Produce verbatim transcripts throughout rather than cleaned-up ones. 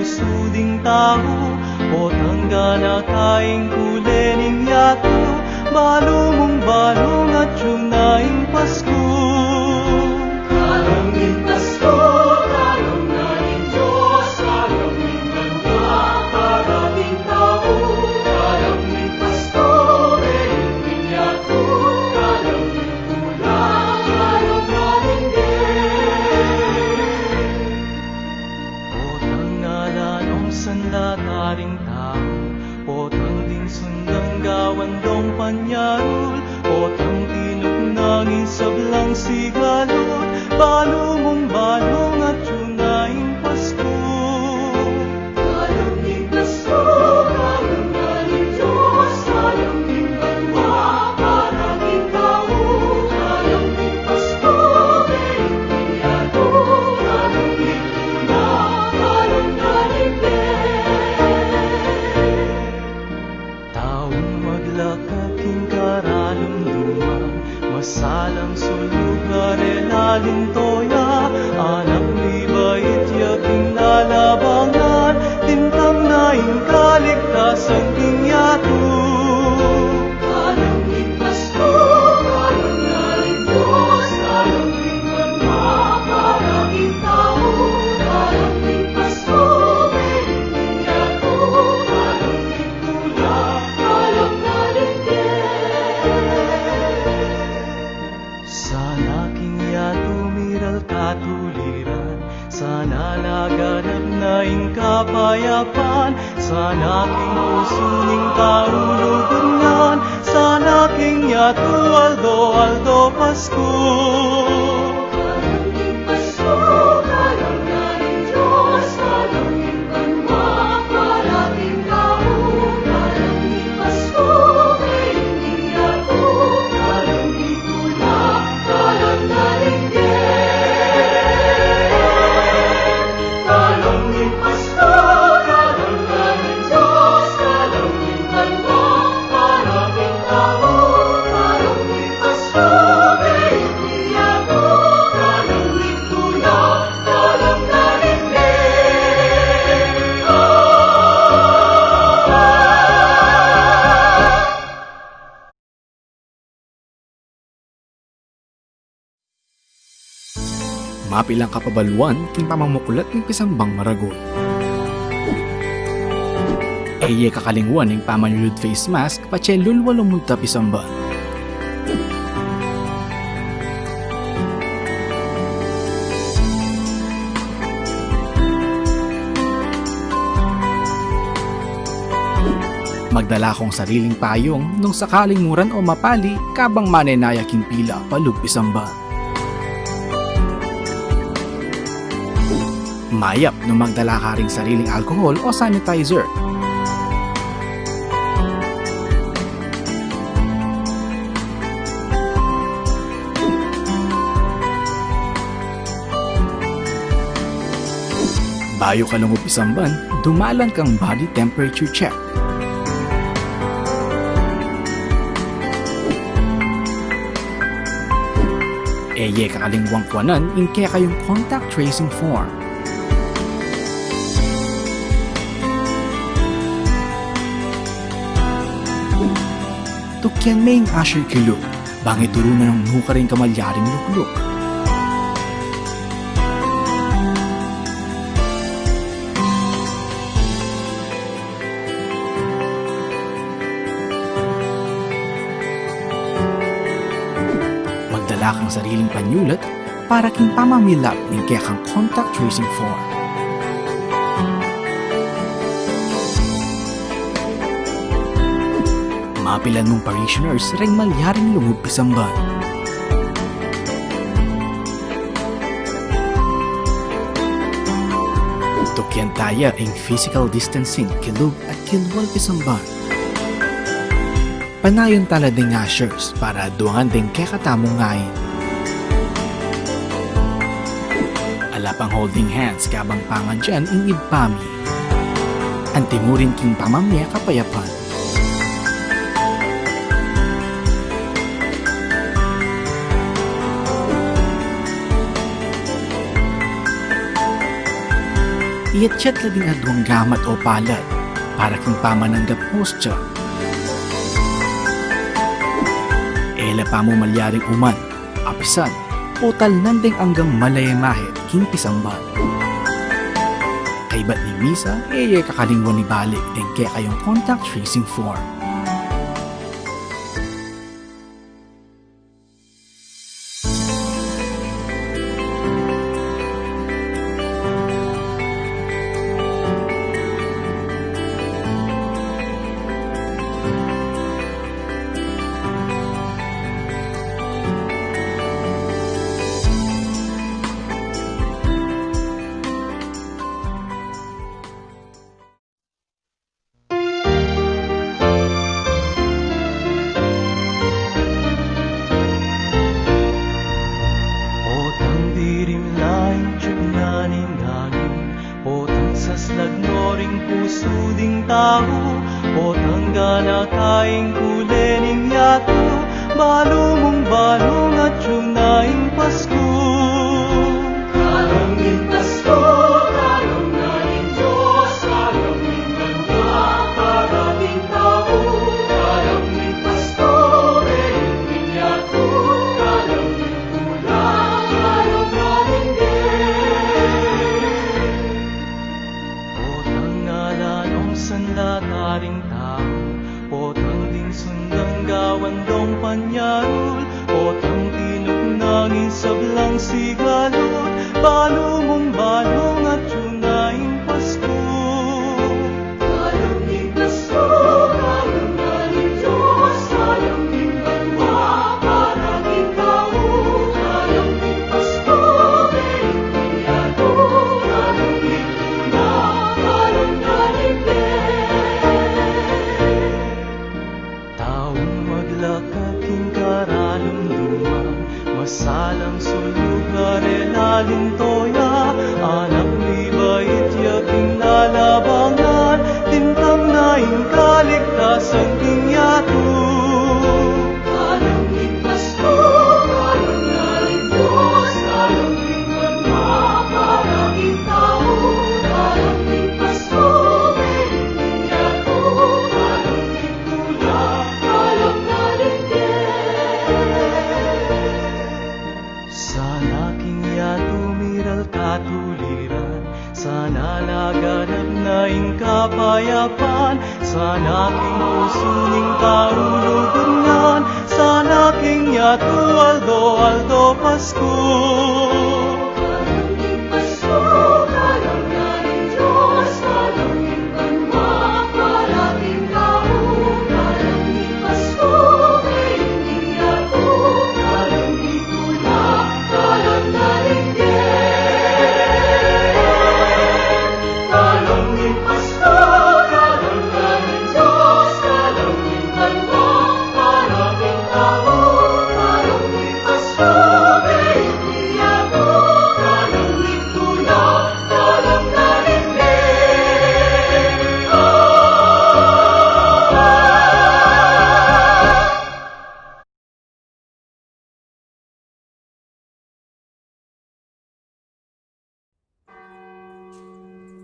Suding tau, potang gana kaing kule ning yatu, balu mung balu ngan atyu na ing Pasku. Kalam ning Pasku, kalam na ning Dios, kalam ning banua, kalam ning tau, kalam ning Pasku, kalam ning yatu, kalam ning tula, kalam na ning Dios. Potang ngalan nong sanda taring tau, potang ding sundang gawan dong panyarul, potang tinuknang ing sablang sigalut, balu mung balu ngan atyu na ing Pasku. Kalam ning Pasku, kalam na ning Dios, kalam ning banua, kalam ning tau, kalam ning Pasku, kalam ning yatu, kalam ning tula, kalam na ning Dios. Taung maglakad king karalumduman, masalang sulu karela ning toya, anak mibait ya king lalabangan, lintang na ing kaligtasan king yatu. Kalam ning Pasku, kalam na ning Dios, kalam ning banua, kalam ning tau, kalam ning Pasku, kalam ning yatu, kalam ning tula, kalam na ning Dios. Sana king yatu miral katuliran, sana laganap na ing kapayapan, sana king pusu ning tau lugud ngan, sana king yatu aldo-aldo Pasku. Kalam ning Pasku, kalam na ning Dios, kalam ning banua, kalam ning tau, kalam ning Pasku, kalam ning yatu, kalam ning tula, kalam na ning Dios. Kalam ning Pasku, kalam na ning Dios, kalam ning banua, kalam ning tau, kalam ning Pasku, kalam ning yatu, kalam ning tula, kalam na ning Dios. Mapilan kapabaluan king pamamuklat ning pisambang maragul. E ye kakalingwan ing pamanyulud face mask patse lulwa lumunta pisamban. Magdala kong sariling payung nung sakaling muran o mapali kabang manenaya king pila palub pisamban. Mayap nung magdala ka ring sariling alcohol o sanitizer. Bayu ka lungub pisamban, dumalan kang body temperature check. E ye kakalingwang kuanan ing kekayung contact tracing form. Tukyan me ing usher kilub, bang ituru na nung nukarin ka malyaring lukluk. Magdala kang sariling panyulat para king pamamilap ning kekang contact tracing form. Mapilan mung parishioners reng malyaring lungub pisamban. Tukyan taya ing physical distancing kilub at kilwal pisamban. Panayan tala ding ushers para duangan ding kekatamung ngain. Ala pang holding hands kabang pangadyan ing Ibpa mi. Antimurin king pamamie kapayapan. Iyatyat la ding aduang gamat o palad para king pamananggap hostya. E la pamu malyaring uman, apisan, o talnan deng anggang malaymahe king pisamban. Kaybat ning misa, e ye kakalingwan ibalik deng kekayung contact tracing form. Potang dirim la ing tiug na ning angin, potang saslag no ring pusu ding tau, potang ganaka ing kule ning yatu, balu mung balu ngan atyu na ing Pasku. Kalam ning Pasku, kalam na ning Dios, kalam ning banua, para king tau, kalam ning Pasku, beng ning yatu, kalam ning tula, kalam na ning beng. Potang ala nong sanla karing tau, potang ding sundang gawan dong panyarul, potang tinuknang ing sablang sigalut, balu mung balu ngan atyu na ing Pasku. Kalam ning Pasku, kalam na ning Dios, kalam ning banua, para king tau, kalam ning Pasku, beng ning yatu, kalam ning tula, kalam na ning beng. Taung maglakad king karalumluman, masalang sulug a rela ning toya, anak mibait ya king lalabangan, lintang na ing kaligtasan king yatu. Kalam ning Pasku, kalam na ning Dios, kalam ning banua, para king tau, kalam ning Pasku, beng ning yatu, kalam ning tula, kalam na ning beng. Sana king yatu miral katuliran, sana laganap na ing kapayapan, sana king pusu ning tau lugud ngan, sana king yatu aldo-aldo Pasku. Kalam ning Pasku, kalam na ning Dios, kalam ning banua, para king tau, kalam ning Pasku, beng ning yatu, kalam ning tula, kalam na ning beng. Kalam ning Pasku, kalam na ning Dios, kalam ning banua, para king tau, kalam ning Pasku, beng ning yatu, kalam ning tula, kalam na ning beng.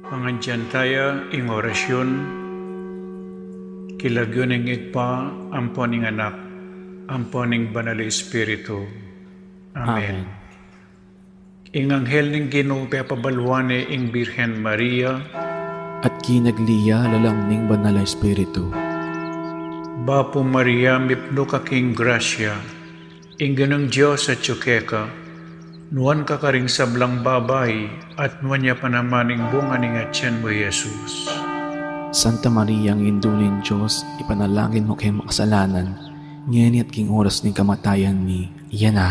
Pangadyan taya ing orasyun, king lagyu ning Ibpa, ampo ning Anak, ampo ning Banal a Espiritu. Amen. Amen. Ing anghel ning Ginu pepabaluan ne ing Birhen Maria. At kinagli ya lalam ning Banal a Espiritu. Bapu Maria, mipnu ka king grasya, ing Ginung Dios atyu keka, nuan ka karing sablang babai, at nuan ya pa naman ing bunga ning atyan mu, i Jesus. Santa Maria, Indu ning Dios, ipanalangin mu keng makasalanan, ngeni at king oras ning kamatayan mi. Amen.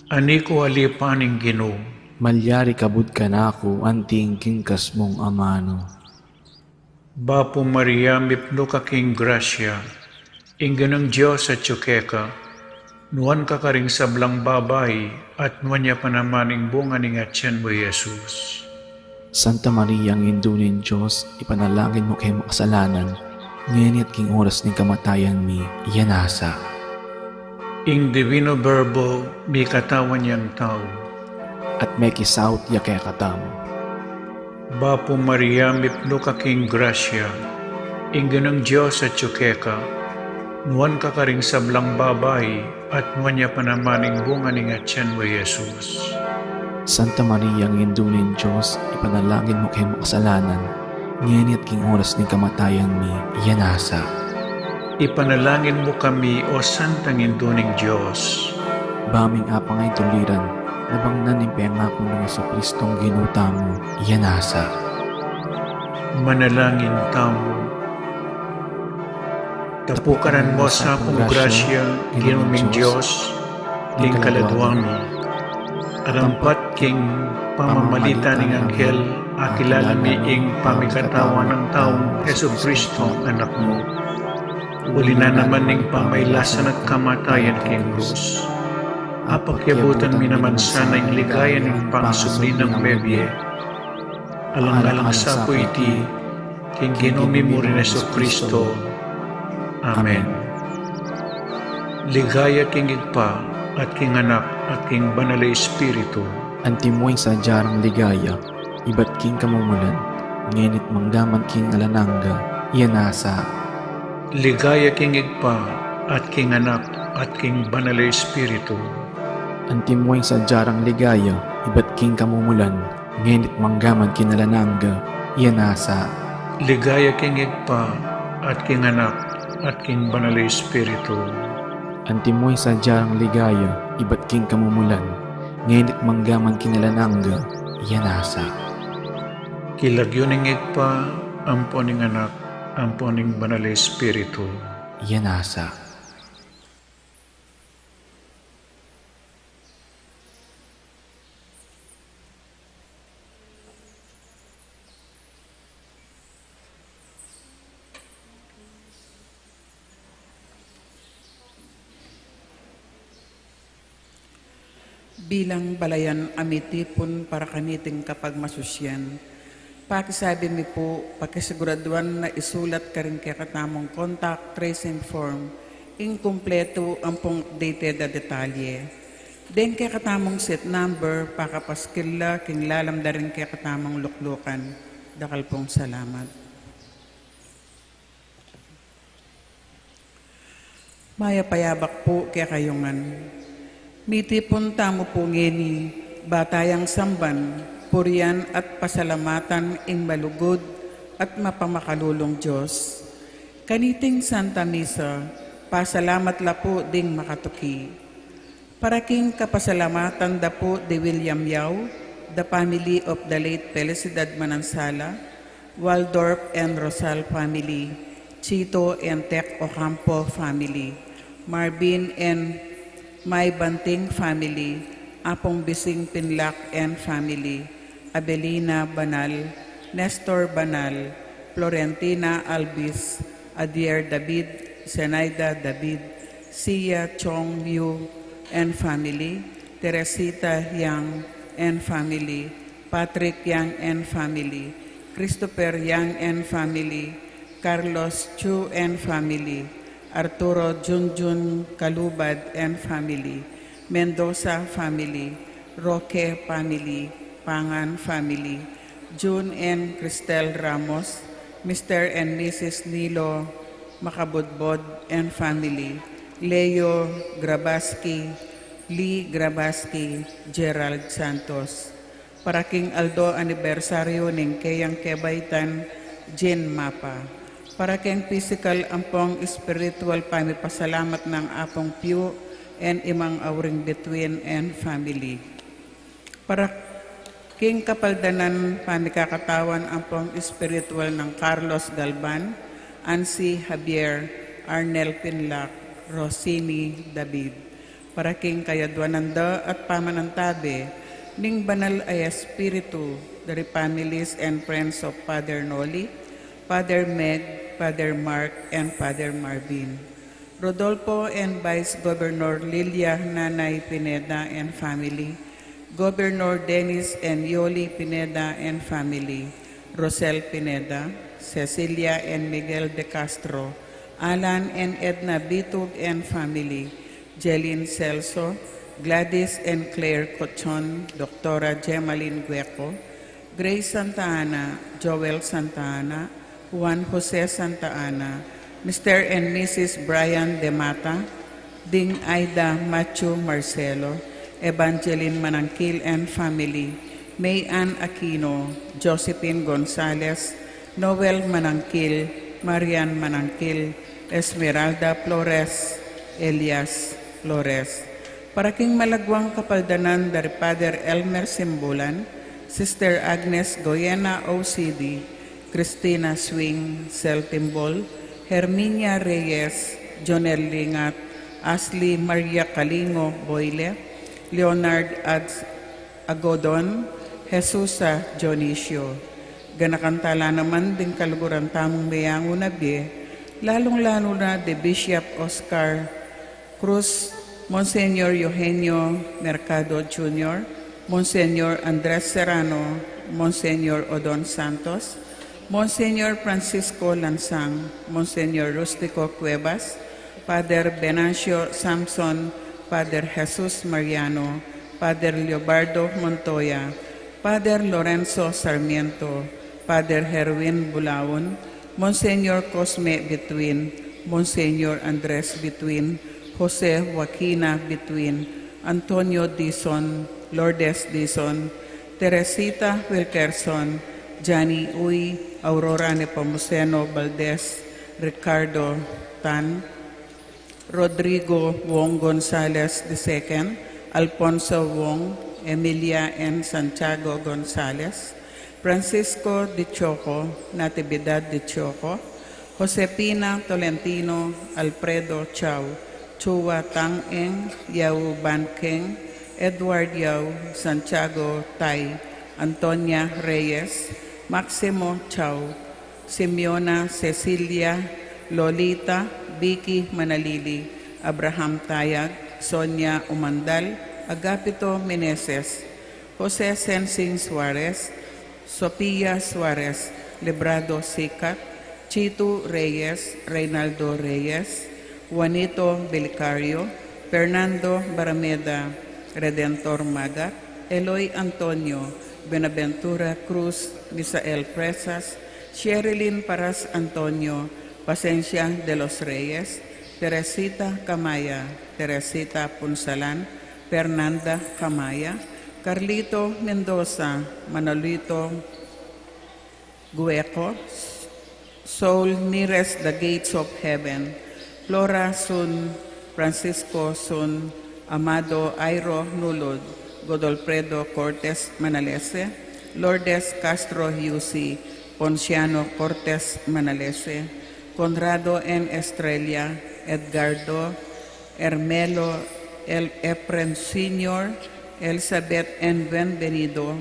Ani ku alipan ing Ginu. Malyari kabud kanaku anti ing kingkas mung amanu. Bapu Maria, mipnu ka king grasya, ing Ginung Dios atyu keka, nuan ka karing sablang babai, at nuan ya pa naman ing bunga ning atyan mu, i Jesus. Santa Maria, Indu ning Dios, ipanalangin mu keng makasalanan, ngeni at king oras ning kamatayan mi. Amen. Ing Divino Verbo mikatawan yang tau. At mekisaut ya kekatamu. Bapu Maria, mipnu ka king grasya, ing Ginung Dios atyu keka, nuan ka karing sablang babai, at nuan ya pa naman ing bunga ning atyan mu, Jesus. Santa Maria, Indu ning Dios, ipanalangin mu keng makasalanan, ngeni at king oras ning kamatayan mi. Amen. Ipanalangin mu kami, O Santang Indu ning Dios. Ba ming apang ay tuliran, nabangnan ning pengaku nang Jesucristong Ginu tamu. Amen. Manalangin tamu. Tapukanan mu sa pung grasya, Ginu ming Dios, king kaladua mi. Arampat king pamamalit ning anghel, akilala mi ing pamikatawan nang taung Jesucristo, Anak mu. Uli na naman ning pamailasan at kamatayan king krus, apakyabutan mi naman sana ing ligaya ning pangasubli nang mebie. Alang-alang sa pu iti, king Ginu mi mu ring Jesucristo. Amen. Ligaya king Ibpa, at king Anak, at king Banal a Espiritu. Antimo ing sadya rang ligaya, ibat king kamumulan, ngeni't manggaman king alang angga. Amen. Ligaya king Ibpa, at king Anak, at king Banal a Espiritu. Antimo ing sadya rang ligaya, ibat king kamumulan, ngeni't manggaman king alang angga. Amen. Ligaya king Ibpa, at king Anak, at king Banal a Espiritu. Antimo ing sadya rang ligaya, ibat king kamumulan, ngeni't manggaman king alang angga. Amen. King lagyu ning Ibpa, ampon ning Anak, ampon ning Banal a Espiritu. Amen. Bilang balayan a mitipun para kaniting kapagmasusyan, pakisabi mi pu, pakisiguraduan na isulat karing kekatamung contact tracing form ing kumpletu ampong updated a detalye. Deng kekatamung seat number, pakapaskil la king lalam da ring kekatamung luklukan. Dakal pung salamat. Mayap a yabak pu kekayu ngan. Mitipun tamu pu ngeni, ba tayang samban, purian at pasalamatan ing malugud at mapamakalulung Dios. Kaniting Santa Misa, pasalamat la pu ding makatuki. Para king kapasalamatan da pu di William Yao, the family of the late Felicidad Manansala, Waldorf and Rosal family, Chito and Tec Ocampo family, Marvin and May Banting family, Apong Bising Pinlac and family, Abelina Banal, Nestor Banal, Florentina Albis, Adier David, Zenaida David, Sia Chong Yu and family, Teresita Yang and family, Patrick Yang and family, Christopher Yang and family, Carlos Chu and family, Arturo Junjun Calubad and family, Mendoza family, Roque family, Pangan family, Jun and Cristel Ramos, Mister and Missus Nilo Makabudbod and family, Leo Grabaski, Lee Grabaski, Gerald Santos. Para king aldo anibersaryu ning keyang kebaitan, Jean Mapa. Para king pisikal ampong espiritual pamipasalamat nang Apong Piu and Imang Auring Between and family. Para king kapaldanan pamikakatawan ampong espiritual nang Carlos Galban, Ansi Javier, Arnel Pinlac, Rosini David. Para king kayadwanan da at pamanantabe ning Banal a Espiritu, the families and friends of Father Noli, Father Meg, Father Mark, and Father Marvin. Rodolfo and Vice Governor Lilia Nanay Pineda and family, Governor Dennis and Yoli Pineda and family, Rosel Pineda, Cecilia and Miguel de Castro, Alan and Edna Bitug and family, Jelin Celso, Gladys and Claire Cochon, Doctora Gemaline Gueco, Grace Santa Ana, Joel Santa Ana, Juan Jose Santa Ana, Mister and Missus Brian De Mata, Ding Aida Machu Marcelo, Evangeline Manangkil and family, May Ann Aquino, Josephine Gonzalez, Noel Manangkil, Marian Manangkil, Esmeralda Flores, Elias Flores. Para king malagwang kapaldanan da ri Father Elmer Simbulan, Sister Agnes Goyena O C D, Christina Swing, Sel Timbol, Herminia Reyes, Jonel Lingat, Ashley Maria Kalingo Boyle, Leonard Ads Agodon, Jesusa Dionisio. Ganakan tala naman ding kaluguran tamung meyangu na bie, lalung-lalu na de Bishop Oscar Cruz, Monsignor Eugenio Mercado Junior, Monsignor Andres Serrano, Monsignor Odon Santos, Monsignor Francisco Lansang, Monsignor Rustico Cuevas, Father Venancio Samson, Father Jesus Mariano, Father Leobardo Montoya, Father Lorenzo Sarmiento, Father Herwin Bulaon, Monsignor Cosme Bituin, Monsignor Andres Bituin, Jose Joaquina Bituin, Antonio Dizon, Lourdes Dizon, Teresita Wilkerson, Johnny Uy, Aurora Nepomuceno Valdez, Ricardo Tan, Rodrigo Wong Gonzales the second, Alfonso Wong, Emilia and Santiago Gonzales, Francisco de Choco, Natividad de Choco, Josefina Tolentino, Alfredo Chao, Chua Tang Eng, Yao Ban Keng, Edward Yao, Santiago Tai, Antonia Reyes, Maximo Chao, Simeona Cecilia, Lolita, Vicky Manalili, Abraham Tayag, Sonia Umandal, Agapito Meneses, Jose Sensing Suarez, Sofia Suarez, Librado Sikat, Chitu Reyes, Reynaldo Reyes, Juanito Belicario, Fernando Barameda, Redentor Magat, Eloy Antonio, Buenaventura Cruz, Misael Presas, Sherilyn Paras Antonio, Pasencia de los Reyes, Teresita Camaya, Teresita Punsalan, Fernanda Camaya, Carlito Mendoza, Manolito Gueco, Soul Nearest the Gates of Heaven, Flora Sun, Francisco Sun, Amado Airo Nulud, Godolfredo Cortes Manalese, Lourdes Castro Yusi, Ponciano Cortes Manalese, Conrado N. Estrella, Edgardo Hermelo L. Efren Senior, Elizabeth N. Buenvenido,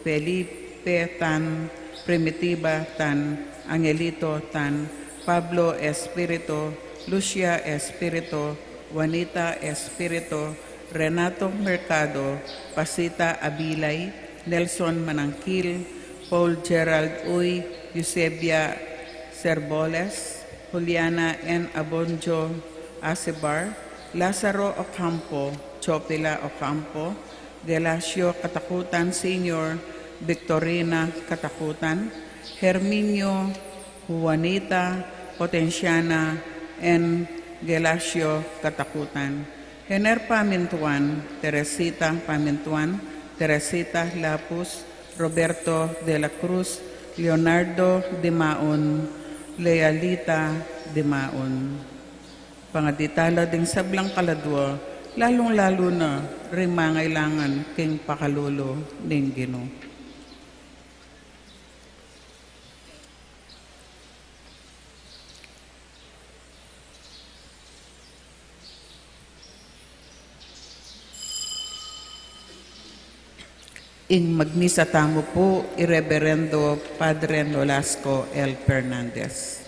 Felipe Tan, Primitiva Tan, Angelito Tan, Pablo Espirito, Lucia Espirito, Juanita Espirito, Renato Mercado, Pasita Abilay, Nelson Manangkil, Paul Gerald Uy, Eusebia Serboles, Juliana N. Abonjo Acebar, Lazaro Ocampo, Chopila Ocampo, Gelacio Katakutan Senior, Victorina Katakutan, Herminio, Juanita Potenciana, and Gelacio Katakutan. Hener Pamintuan, Teresita Pamintuan, Teresita Lapus, Roberto de la Cruz, Leonardo Dimaon, Lealita Dimaon. Pangadi tala ding sablang kaladua, lalung-lalu na ring mangailangan king pakalulu ning Ginu. Ing magmisa tamu pu i Reverendo Padre Nolasco L. Fernandez.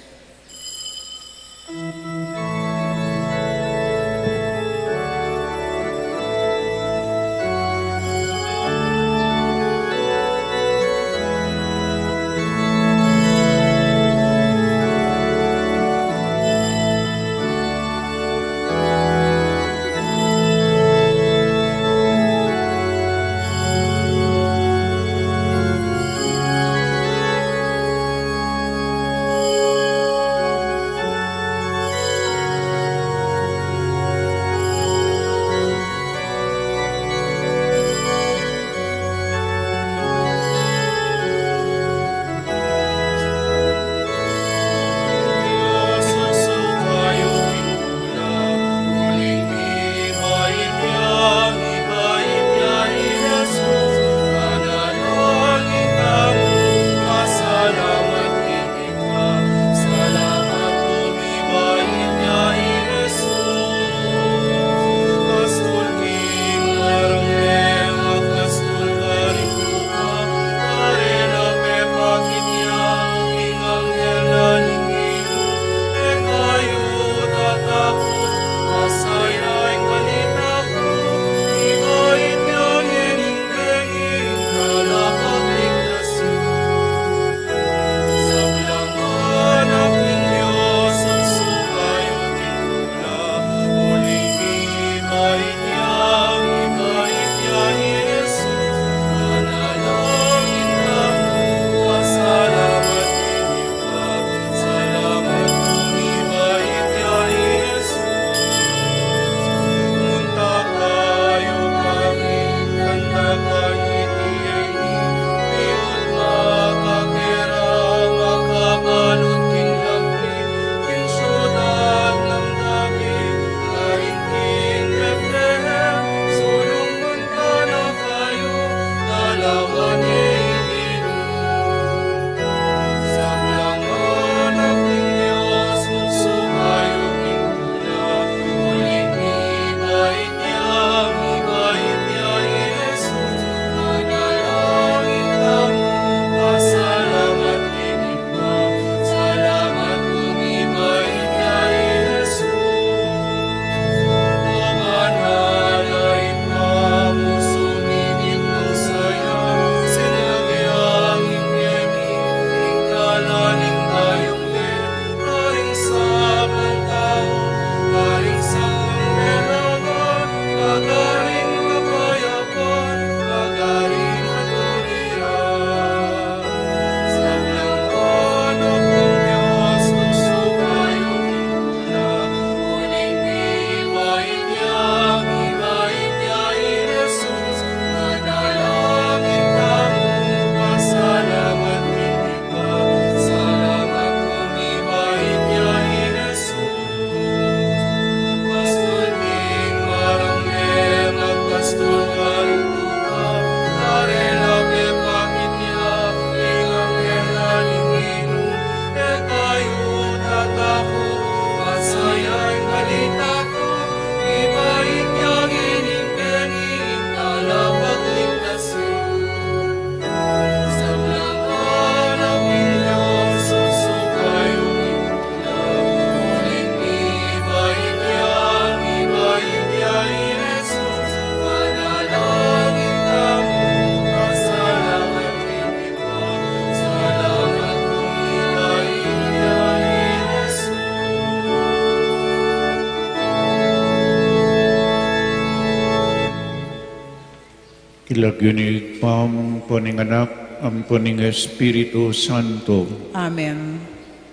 King lagyu ning Ibpa, ampo ning Anak, ampo ning Espiritu Santo. Amen.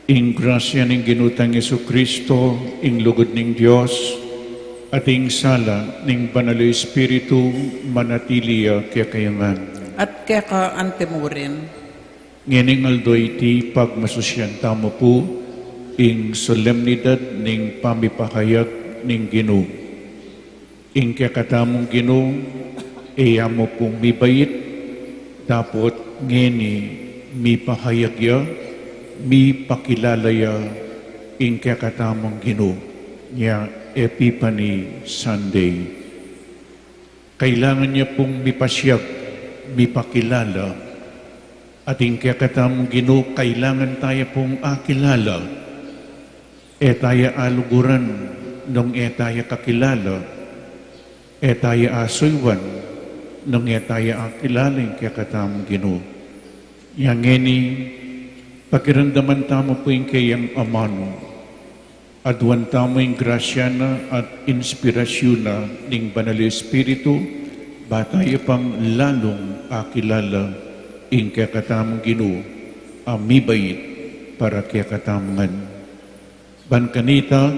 Ing grasya ning Ginu tang Jesucristo, ing lugud ning Dios, at ing sala ning Banal a Espiritu, manatili ya kekayu ngan. At keka antimurin. Ngening aldo iti, pagmasusyan tamu pu ing solemnidad ning pamipahayag ning Ginu. Ing kekatamung Ginu, e ya mu pung mibait, dapot ngeni mipahayag ya, mipakilala ya, ing kekatamung Ginu, nya Epiphany Sunday. Kailangan ya pung mipasyag, mipakilala, at ing kekatamung Ginu, kailangan taya pung akilala. E taya aluguran nung e taya kakilala, e taya asuywan nung e taya akilala ing kekatamung Ginu. Nya ngeni, pakiramdaman tamu pu ing keyang amanu. Aduan tamu ing grasya na at inspirasyun na ning Banal a Espiritu, ba taya pang lalung akilala ing kekatamung Ginu, a mibait para kekatamu ngan. Ban kanita,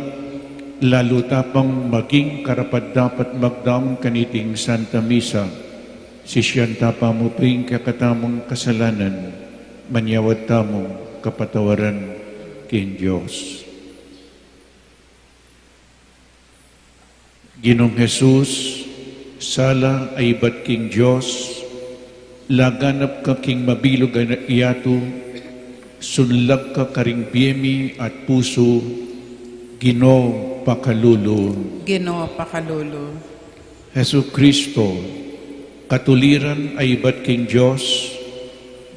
lalu ta pang maging karapat-dapat magdaun kaniting Santa Misa, sisian ta pa mu pu ing kekatamung kasalanan, manyawad tamung kapatawaran king Dios. Ginung Jesus, sala a ibat king Dios, laganap ka king mabilug a yatu, sunlag ka karing bie mi at pusu, Ginu pakalulu. Ginu pakalulu. Jesucristo, katuliran a ibat king Dios,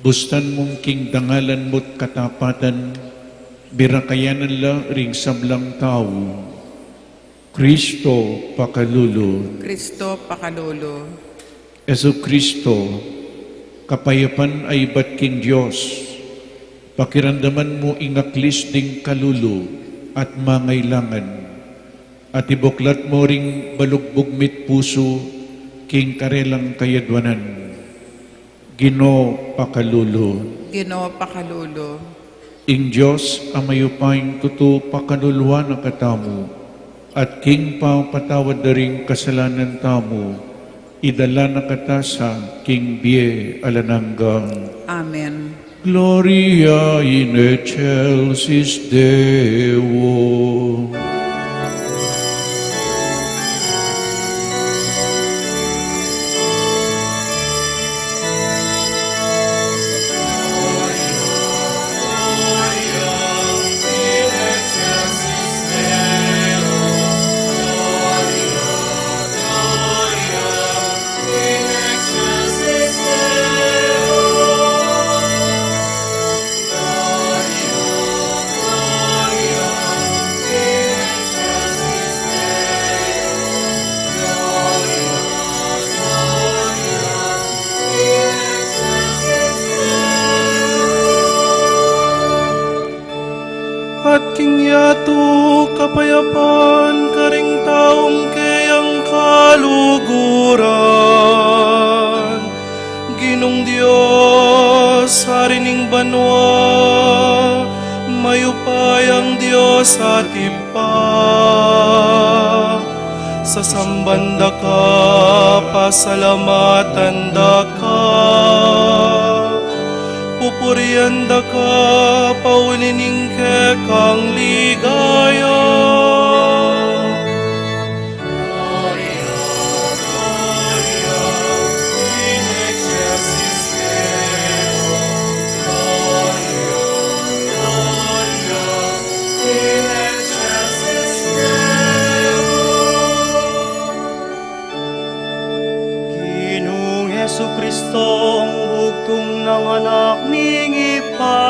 bustan mung king dangalan mu't katapatan, birakayanan la ring sablang tau. Cristo pakalulu. Cristo pakalulu. Jesucristo, kapayapan a ibat king Dios, pakiramdaman mu ing aklis ding kalulu at mangailangan, at ibuklat mu ring balugbug mi't pusu king karelang kayadwanan. Ginu pakalulu. Ginu pakalulu. Ing Dios a mayupayang tutu pakaluluan na katamu, at king pamapatawad da ring kasalanan tamu, idala na kata sa king bie alang angga. Amen. Gloria in excelsis Deo. At king yatu kapayapan karing taung keyang kaluguran. Ginung Dios, Ari ning banua, mayupayang Dios at Ibpa, sasamban da ka, pasalamatan da ka, pupurian da ka, pauli ning kekang ligaya. Ginung Jesucristo, bugtung nang Anak ning Ibpa,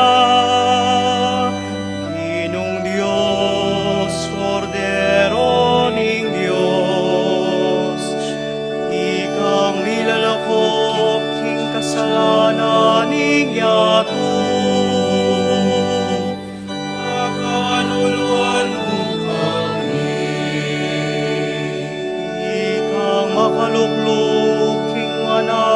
Ginung Dios, Kordero ning Dios, ikang milalako king kasalanan ning yatu. Pakaluluan mu kami. Ikang makalukluk king anak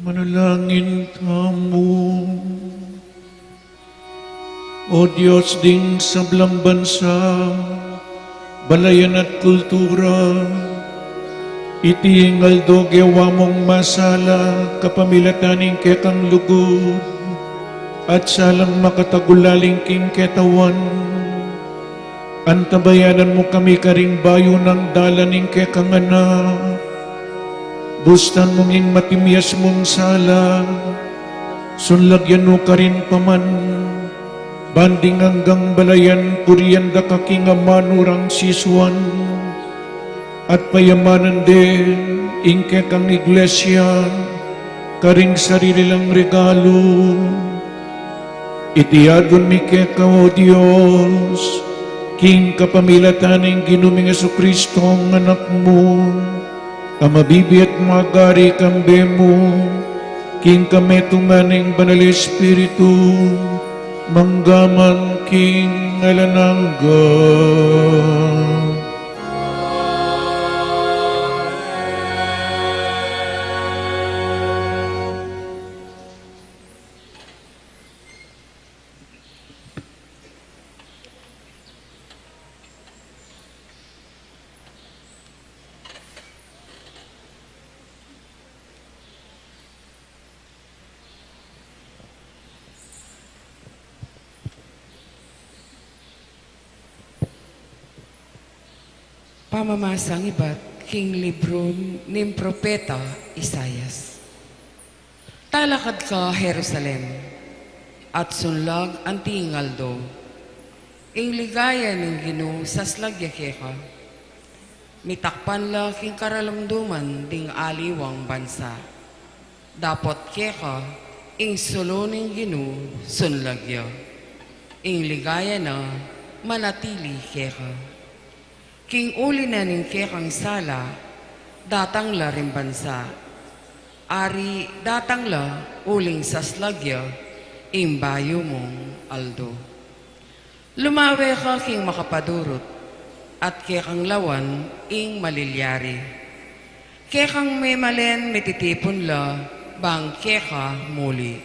Manalangin tamu. O Dios, ding sablang bansa, balayan at kultura, iti ing aldo gewa mung masala kapamilatan ning kekang lugud at salang makatagulaling king ketawan. Antabayanan mu kami karing bayu nang dalan ning kekang anak. Bustan mu ing matimyas mung sala, sunlagyan mu karin paman, ban ding anggang balayan purian da ka king amanu rang sisuan, at payamanan de ing kekang iglesia karing sarili lang regalu. Iti aduan mi keka, O Dios, king kapamilatan ning Ginu ming Jesucristo, ing Anak mu, a mabibie at magari kambe mu, king kametungan ning Banal Espiritu, mangga man king alang angga. Pamamasang ibat king libru ning propeta Isaias. Talakad ka Jerusalem, at sunlag anti ing aldo, ing ligaya ning Ginu saslag ya keka. Mitakpan la king karalumduman ding aliwang bansa. Dapot keka ing sulu ning Ginu sunlag ya, ing ligaya na manatili keka. King uli na ning kekang sala, datang la ring bansa. Ari, datang la uling saslag ya ing bayu mung aldo. Lumawe ka king makapadurut, at kekang lawan ing malilyari. Kekang memalen mititipun la bang keka muli.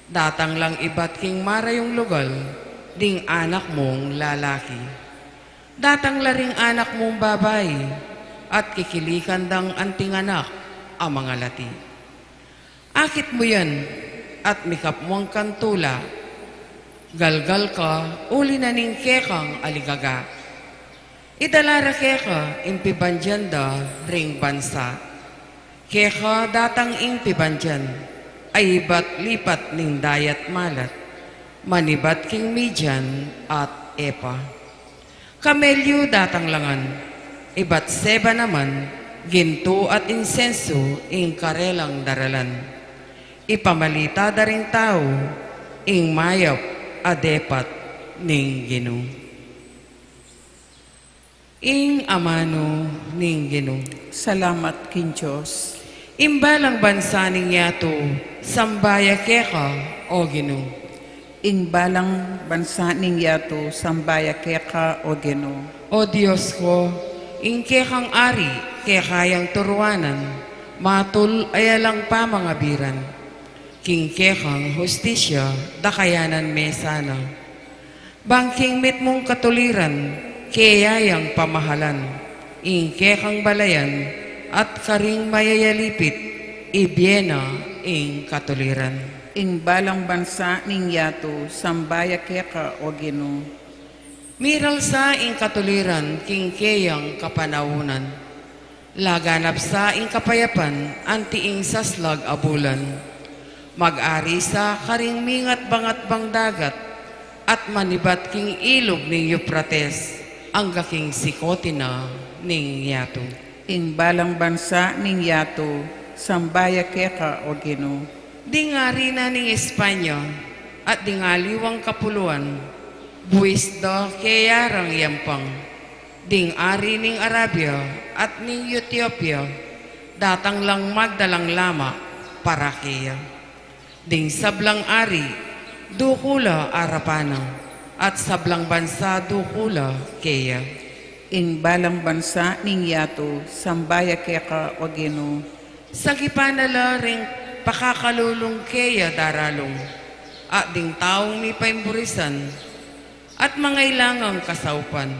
Datang lang ibat king marayung lugal ding anak mung lalaki. Datang la ring anak mung babai, at kikilikan dang anting anak a mangalati. Akit mu yan, at mikapmuan kang tula. Galgal ka uli na ning kekang aligaga. Idala ra keka ing pibandian da ring bansa. Keka datang ing pibandian, a ibat lipat ning dayat malat, manibat king Midian at Epa. Kamelyu datang la ngan, ibat Seba naman, gintu at insensu ing karelang daralan. Ipamalita da ring tau ing mayap a depat ning Ginu. Ing amanu ning Ginu. Salamat king Dios. Ing balang bansa ning yatu, samba ya keka, o Ginu. Ing balang bansa ning yatu, samba ya keka, o Ginu. O Dios ku, ing kekang ari, keka yang turuanan, matul a alang pamangabiran. King kekang hustisya, dakayanan me sana. Bang king mitmung katuliran, keya yang pamahalan, ing kekang balayan, at karing mayayalipit, ibie na ing katuliran. Ing balang bansa ning yatu, samba ya keka, o Ginu. Miral sa ing katuliran king keyang kapanaunan. Laganap sa ing kapayapan anti ing saslag a bulan. Mag-ari sa karing mingatbang-atbang dagat, at manibat king ilug ning Euphrates, angga king sikotin na ning yatu. Ing balang bansa ning yatu, samba ya keka, o Ginu. Ding ari na ning Espanya, at ding aliwang kapuluan, buis da keya rang yampang. Ding ari ning Arabia at ning Etiopia, datang lang magdalang lama para keya. Ding sablang ari, duku la arapan na, at sablang bansa duku la keya. Ing balang bansa ning yatu, samba ya keka, o Ginu. Sagipan na la ring pakakalulung keya daralung, at ding taung mipaimburisan, at mangailangang kasaupan.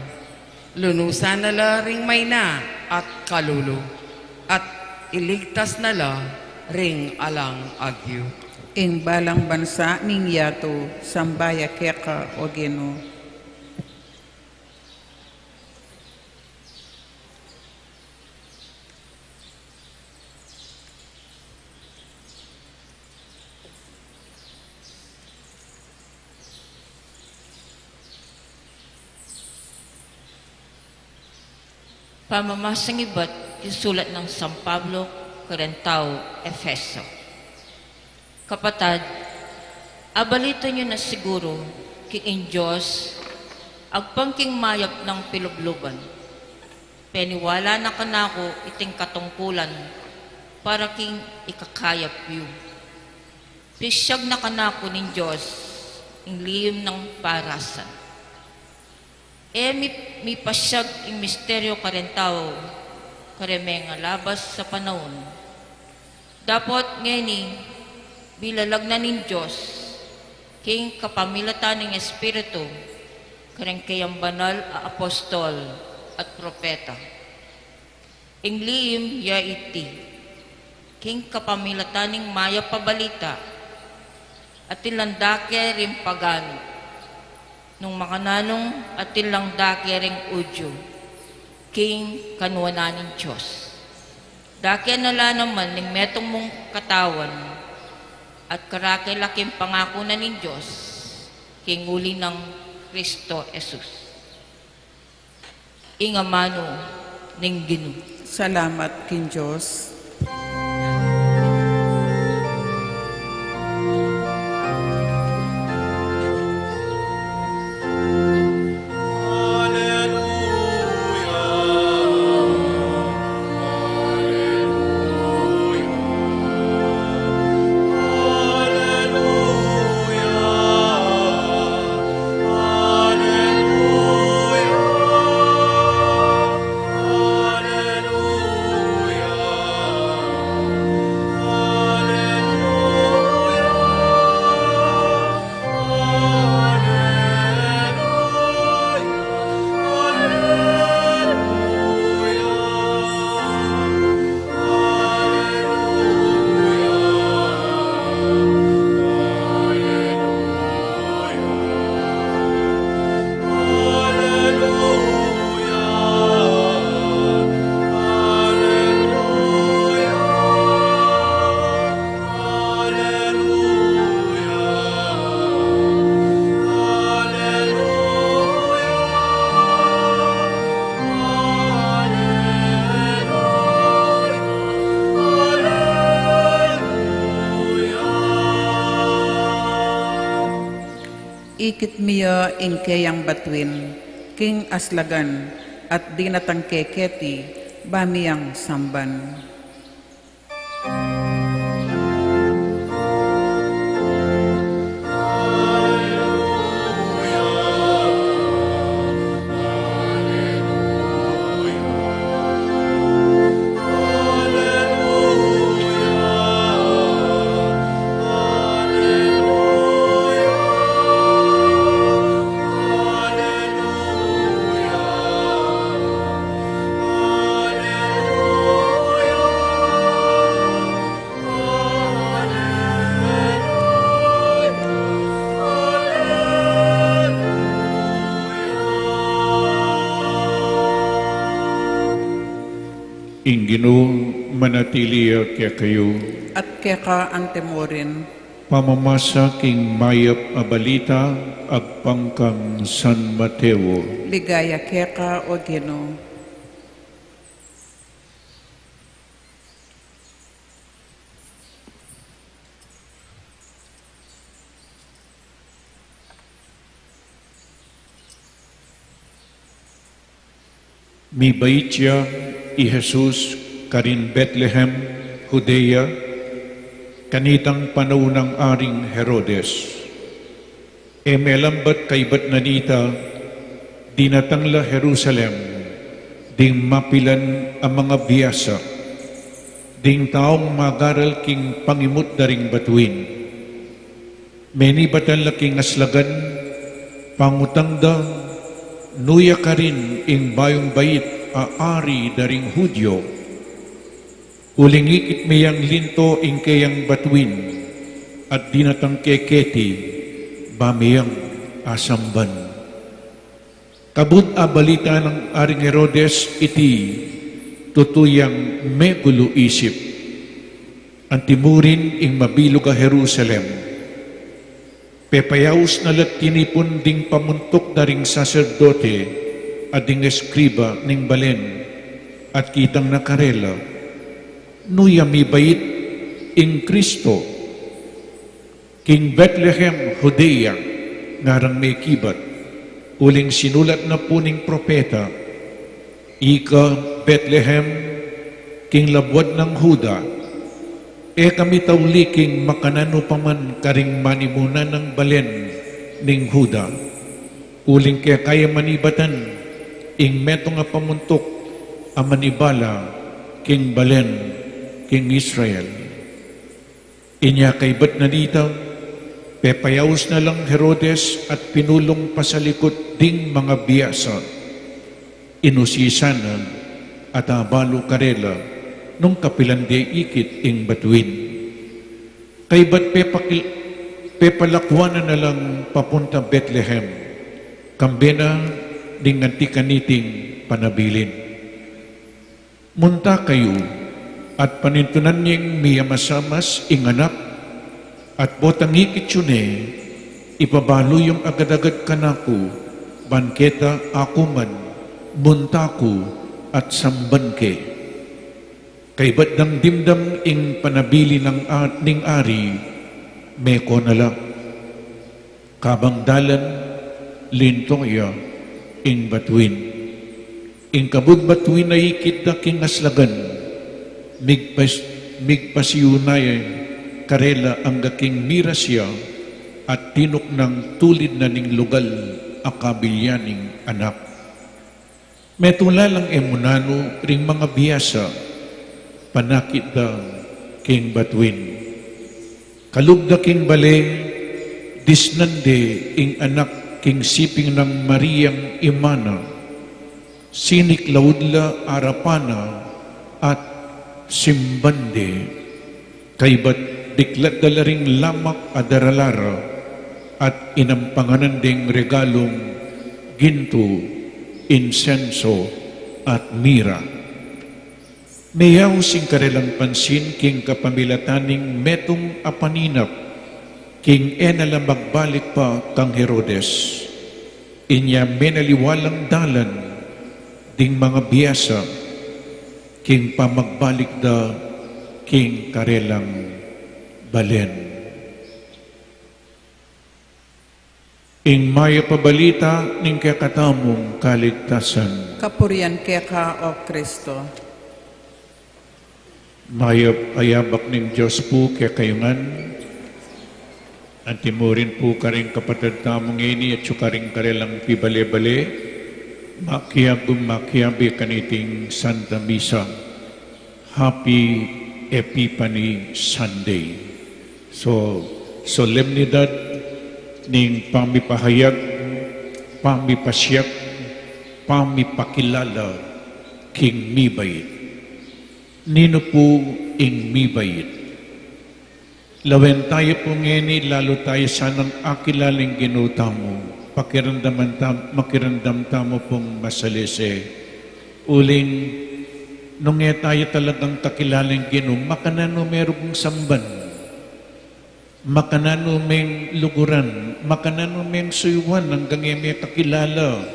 Lunusan na la ring maina at kalulu, at iligtas na la ring alang agyu. Ing balang bansa ning yatu, samba ya keka, O Ginu. Pamamasang ibat king sulat nang San Pablo kareng taga Efeso. Kapatad, abalitan yu na siguru king ing Dios, agpang king mayap nang pilubluban, peniwala na kanaku iting katungkulan para king ikakayap yu. Pisiag na kanaku ning Dios ing lihim nang parasan. E mi, mipasyag ing misteryu kareng tau, kareng mengalabas a panaun. Dapot ngeni, bilalag na ning Dios, king kapamilatan ning Espiritu, kareng keyang banal a apostol at propeta. Ing lihim ya iti, king kapamilatan ning mayap a balita, atin lang dake ring paganu, nung makananu atin lang dake ring Judio, king kanuanan ning Dios. Dake na la naman ning metung mung katawan, at karake la king pangaku na ning Dios, king uli nang Kristo Jesus. Ing amanu ning Ginu. Salamat king Dios. Ikit mi ya ing keyang batuin king aslagan, at dinatang ke keti ba mi yang samban. Ing Ginu manatili ya kekayu. At keka antimurin. Pamamasa king mayap a balita agpang kang San Mateo. Ligaya keka, O Ginu. Mibait ya i Jesus karin Betlehem, Judea, kanitang panaun nang Aring Herodes. E melambat kaybat na nita, dinatang la Jerusalem ding mapilan a mangabiasa. Ding taung magaral king pangimut da ring batuin, menibatan la king aslagan, pangutang da, "Nuya karin ing bayung bait a ari da ring Judio?" Uling ikit me yang linto ing keyang batuin, at dinatang ke keti, ba me yang asamban. Kabud abalita nang Aring Herodes iti, tutu yang megulu isip. Antimurin ing mabilug a Jerusalem. Pepayaus na la't tinipun ding pamuntuk da ring saserdote at ding eskriba ning balen, at kitang na karela, "Nuya mibait ing Kristo? King Betlehem, Judea, ngarang mekibat, uling sinulat na pu ning propeta, 'Ika, Betlehem, king labuad nang Juda, e ka mitauli king makananu pa man karing manimunan nang balen ning Juda, uling keka ya manibatan ing metung a pamuntuk a manibala king balen king Israel.'" Inya kaybat na nita, pepayaus na lang Herodes at pinulung pasalikut ding mangabiasa. Inusisan na at abalu karela nung kapilan de ikit ing batuin. Kaybat pepakil-, pepalakuan na na lang papunta Betlehem, kambe na ding anti kaniting panabilin. "Munta kayu, at panintunan yeng miyamasamas ing anak, at potang ikit yu ne, ipabalu yung agad-agad kanaku, ban keta aku man, munta ku, at samban ke." Kaybat dang dimdam ing panabilin ning a-, ning ari, meko na la. Kabang dalan, linto ya ing batuin. Ing kabud batuin a ikit da king aslagan, migpas-, migpasiu na ya karela angga king miras ya, at tinuknang tulid na ning lugal a kabilyan ning anak. Metula lang e mu nanu ring mangabiasa, panakit da king batuin. Kalub da king bale, disnan de ing anak king siping nang Mariang ima na, siniklaud la arapan na, at simban de. Kaybat diklat da la ring lamak a darala ra, at inampanganan deng regalung gintu, insenso, at mira. Meyaus ing karelang pansin king kapamilatan ning metung a paninap, king e na la magbalik pa kang Herodes. Inya menaliwa lang dalan ding mangabiasa, king pamagbalik da king karelang balen. Ing mayap a balita ning kekatamung kaligtasan. Kapurian keka, O Kristo. Mayap a yabak ning Dios pu kekayu ngan. Antimurin pu karing kapatad tamu ngeni at saka karing karelang pibale-bale, makiabe, makiabe kaniting Santa Misa. Happy Epiphany Sunday. So, solemnidad ning pamipahayag, pamipasiag, pamipakilala king mibait. Ninu pu ing mibait? Lawen tayu pu ngeni, lalu tayu sanang akilala ing Ginu tamu. Pakiramdaman tam-, makiramdam tamu pung masalese. Uling, nung e tayu talagang kakilala ing Ginu, makananu me rung samban? Makananu meng luguran? Makananu meng suyuan anggang e me kakilala?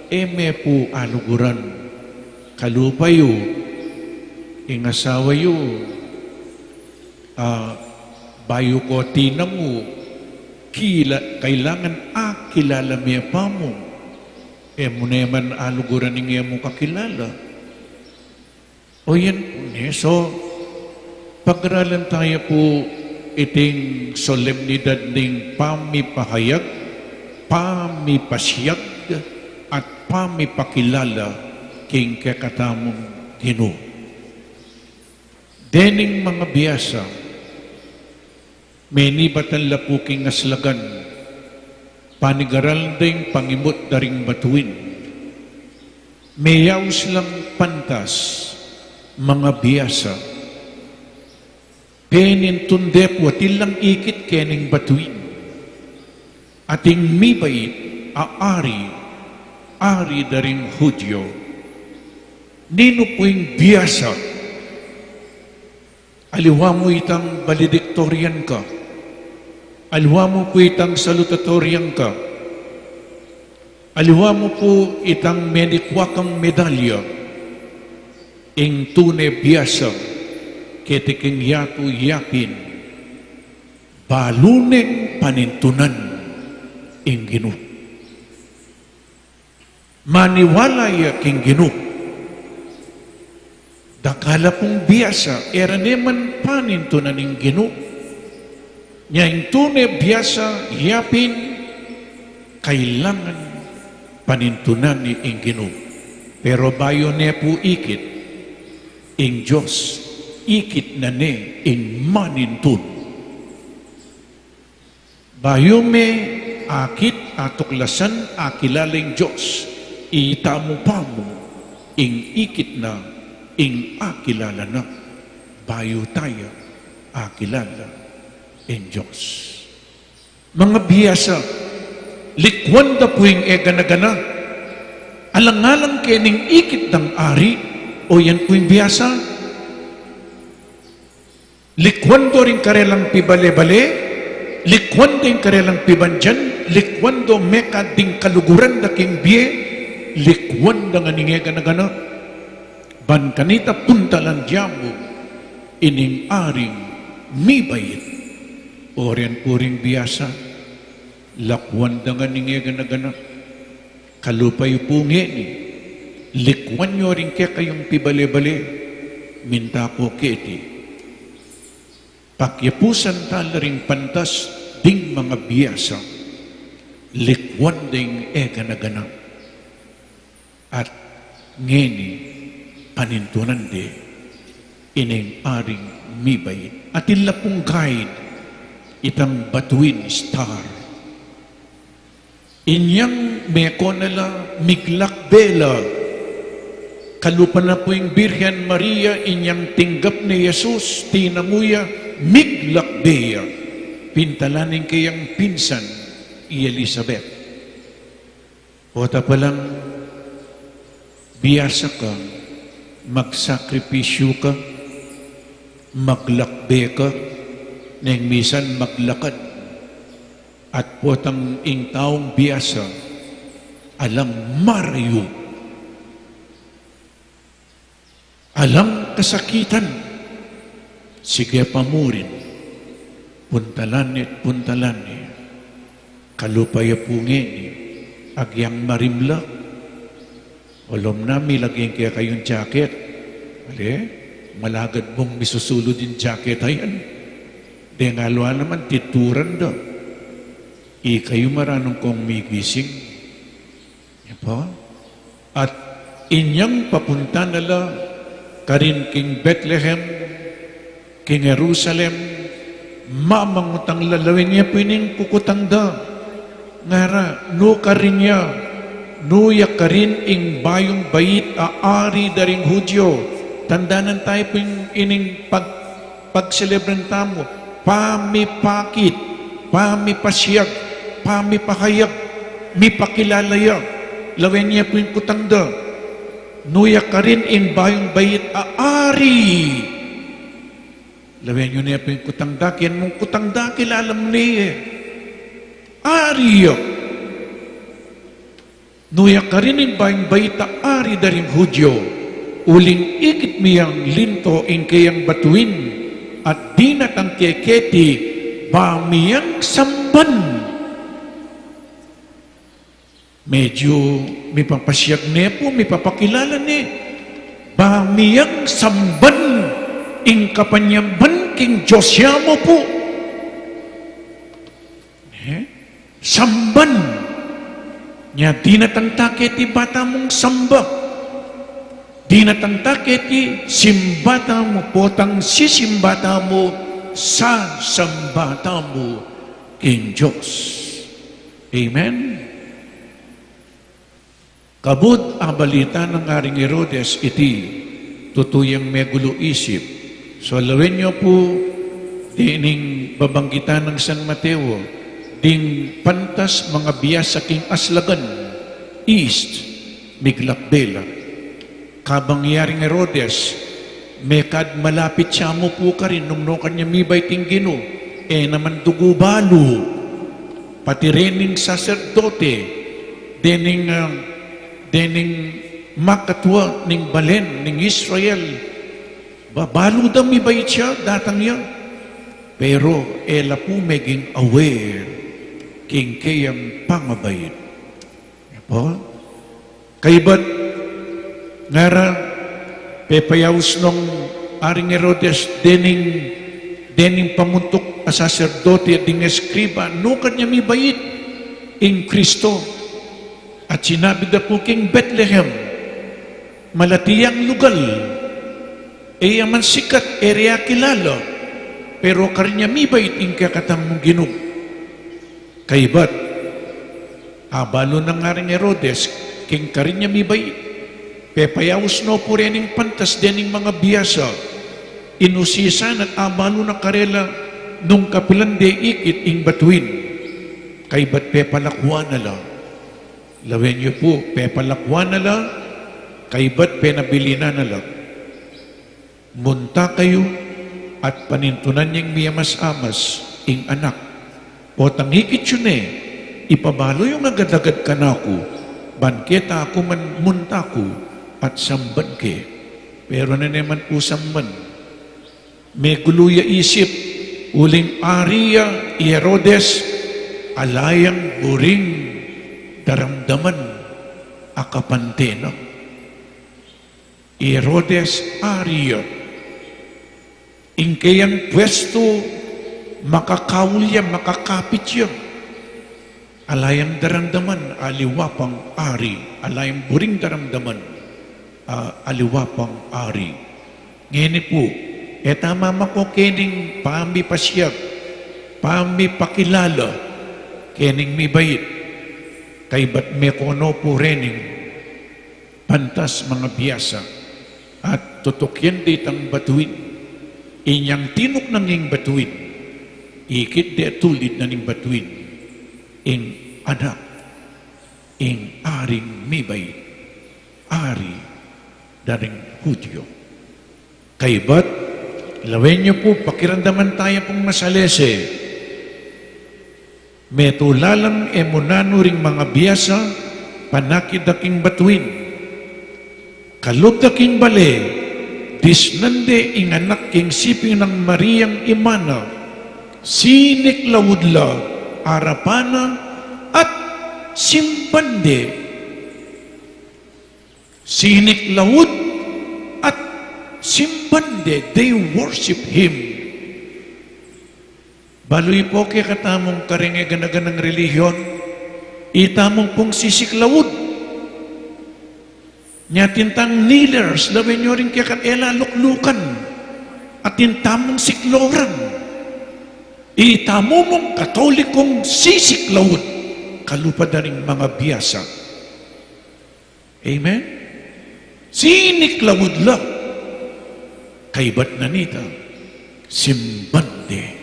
E me pu aluguran. Kalupa yu, ing asawa yu, a, bayu ko tinamu, kila-, kailangan akilala me pa mu. E mu ne man aluguran ing e mu kakilala. O yan pu ne. So, pagaralan tayu pu iting solemnidad ning pamipahayag, pamipasiag, at pamipakilala king kekatamung Ginu. Dening manga biasa, menibatan la pu king aslagan, panigaral deng pangimut da ring batuin. Meyaus lang pantas, manga biasa. Penintun de pu atin lang ikit kening batuin. Ating mibait a ari, ari da ring Hudyo. Ninu pu ing biasa? Aliwa mu itang valedictorian ka. Aliwa mu pu itang salutatorian ka. Aliwa mu pu itang menikwa kang medalya. Ing tune biasa keti king yatu yapin, balu neng panintunan ing Ginu. Maniwala ya king Ginu. Dakal a pung biasa, e ra ne man panintunan ing Ginu. Nya ing tune biasa yapin, kailangan panintunan ne ing Ginu. Pero bayu ne pu ikit ing Dios, ikit na ne ing manintun. Bayu me akit, atuklasan, akilala ing Dios, itamu pa mu ing ikit na, ing akilala na, bayu taya akilala ing Dios. Manga biasa, likwan da pu ing e gana-gana, alang-alang kening ikit dang ari, o yan pu ing biasa. Likwan do ring karelang pibale-bale, likwan do ring karelang pibandian, likwan do mekad ding kaluguran da king bie, likwan da ngan ing e gana-gana. Ban kanita puntalan da mu ining aring mibait. O rin pu ring biasa, lakwan da ngan ing e gana-gana. Kalupa yu pu ngeni, likwan yu ring kekayung pibale-bale, minta ku keti. Pakyapusan tala ring pantas ding manga biasa, likwan ding e gana-gana. At ngeni, panintunan de ining aring mibait. Atin la pung guide, itang batuin, star. Inyang meko na la, miglakbe la. Kalupa na pu ing Birhen Maria, inyang tinggap ne i Jesus, tinamu ya, miglakbe ya. Pintalan ing keyang pinsan, i Elizabeth. Pota pa lang, biasa ka, magsakripisyu ka, maglakbe ka, neng misan maglakad. At potang ing taung biasa, alang marayu, alang kasakitan, sige pa mu rin, puntalan ne, puntalan ne. Kalupa ya pu ngeni, agyang marimla. Olom na, milagyan ke kayung jacket. Ale, malagad mung misusulud ing jacket a yan. Deng aliwa naman, tituran da. Ikayu maranung kong migising. Yan po. At inyang papunta na la karin king Bethlehem, king Jerusalem, mamangutang la, lawen ye pu ining kukutang da. Ngara, nu karin ya, nu ya karin ing bayung bait a ari da ring Hudyo. Tandanan tayu pu ing, ining pag-, pagselebran tamu, pamipakit, pamipasiag, pamipahayag, mipakilala ya, lawen ye pu ing kutang da. Nu ya karin ing bayung bait a ari. Lawen yu ne pu ing kutang da, ken mung kutang da, kilala mu ne, ari ya. Nu ya karin ing bayung bait a ari da ring Hudyo, uling ikit mi yang linto ing keyang batuin, at dinatang ke keti, ba mi yang samban. Medyu mipapasiag ne pu, mipapakilala ne, ba mi yang samban ing kapanyamban king Dios ya mu pu. Eh? Samban. Nya dinatang ta keti ba tamung samba. Dinatang ta keti, simba tamu, potang sisimba tamu, sasamba tamu king Dios. Amen? Kabud abalita nang Aring Herodes iti, tutu yang megulu isip. So, lawen yu pu, dening babanggitan nang San Mateo, ding pantas mangabiasa king aslagan, east, miglakbe la. Kabang i Aring Herodes, mekad malapit ya mu pu karin nung nukarin ya mibait ing Ginu, e naman dugu balu. Pati rening saserdote, dening, ah, dening makatua ning balen ning Israel, babalu da mibait ya, datang ya. Pero e la pu meging aware king keyang pangabait. Pu? Kaybat, ngara, pepayaus nong Aring Herodes dening, dening pamuntuk a saserdote at ding eskriba, nukarin ya mibait ing Kristo. At sinabi da pu king Betlehem, malati yang lugal, e ya man sikat, e re ya kilala, pero karin ya mibait ing kekatang mung Ginu. Kaybat, abalu nang Aring Herodes king karin ya mibait, pepayaus no pu rening pantas dening mangabiasa, inusisan at abalu na karela nung kapilan de ikit ing batuin. Kaybat pepalakuan na la. Lawen yu pu, pepalakuan na la, kaybat penabilinan na la. Munta kayu at panintunan yang miyamas-amas ing anak. Potang ikit yu ne, ipabalu yung agad-agad kanaku, ban keta ku man munta ku at samban ke. Pero nune man pu samban? Megulu ya isip, uling ari ya i Herodes, ala yang buring daramdaman a kapante na. I Herodes ari ya. Ing keyang pwestu makakaul ya, makakapit ya. Ala yang daramdaman, aliwa pang ari. Ala yang buring daramdaman, ah, aliwa pang ari. Ngeni pu, e ta mamako kening pamipasiag, pamipakilala kening mibait. Kaybat meko no pu rening pantas mangabiasa at tutukian de itang batuin. Inyang tinuknang ing batuin, ikit de tulid na ning batuin ing anak, ing aring mibait, ari da ring Judio. Kaybat, lawen yu pu, pakiramdaman taya pung masalese. Metula lang e mu nanu ring mangabiasa, panakit da king batuin. Kalub da king bale, disnan de ing anak king siping nang Mariang ima na, siniklaud la arapan na at simban de. Siniklaud at simban de, they worship him. Balu yu pu kekatamung kareng e gana-ganang relihiyon, itamu pung sisiklaud. Nya atin tang kneelers, lawen yu ring kekang e la luklukan, atin tamung sikloran. Itamu mung Katolikung sisiklaud, kalupa da ring mangabiasa. Amen? Siniklaud la. Kaybat na nita, simban de.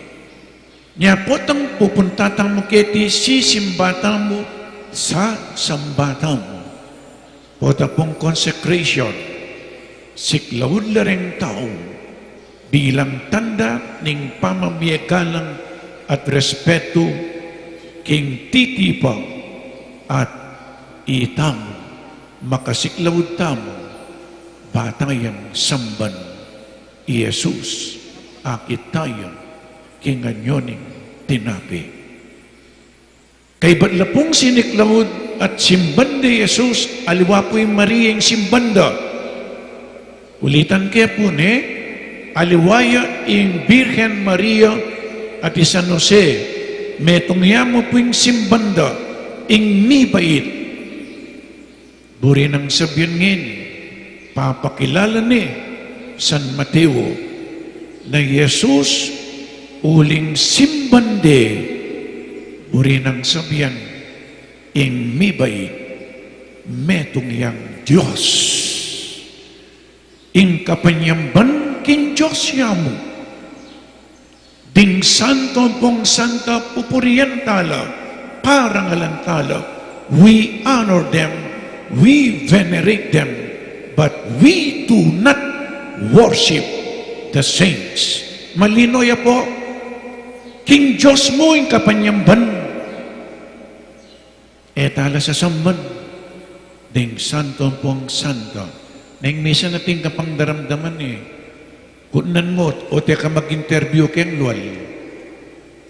Nya potang pupunta tamu keti, sisimba tamu, sasamba tamu. Pota pung consecration, siklaud la reng tau bilang tanda ning pamamie galang at respetu king titipa at itamu, makasiklaud tamu, ba tayang samban i Jesus, akit taya king anyo ning tinape. Kaybat la pung siniklaud at simban de i Jesus, aliwa pu ing Maria ing simban da. Ulitan ke pu ne, aliwa ya ing Birhen Maria at i San Jose, metung ya mu pu ing simban da, ing mibait. Buri nang sabian ngeni, Papakilala ne San Mateo na i Jesus uling simban de, buri nang sabian, ing mibait, metung yang Dios. Ing kapanyamban king Dios ya mu. Ding santo ampong santa pupurian tala, parangalan tala, we honor them, we venerate them, but we do not worship the saints. Malino ya po, king Dios mu ing kapanyamban. E tala sasamban ding santo ampong santa. Neng misa nating kapangdaramdaman e. Kutnan mu, o te ka mag-interview keng lual.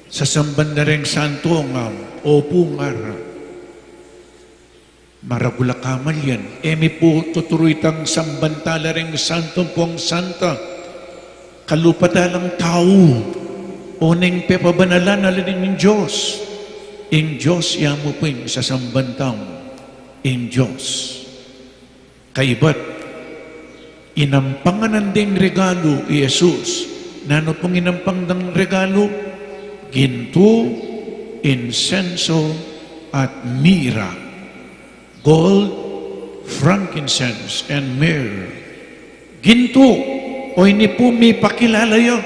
Sasamban da reng santo ngam, opu ngara. Maragul a kamal yan. E mi pu tuturu itang samban tala reng santo ampong santa. Kalupa talang tau, o neng pepabanalan na la ning Dios. Ing Dios ya mu pu ing sasamban tamu. Ing Dios. Kaybat, inampangan deng regalu i Jesus. Nanu pung inampang dang regalu? Gintu, insenso, at mira. Gold, frankincense, and myrrh. Gintu, o ini pu mipakilala ya.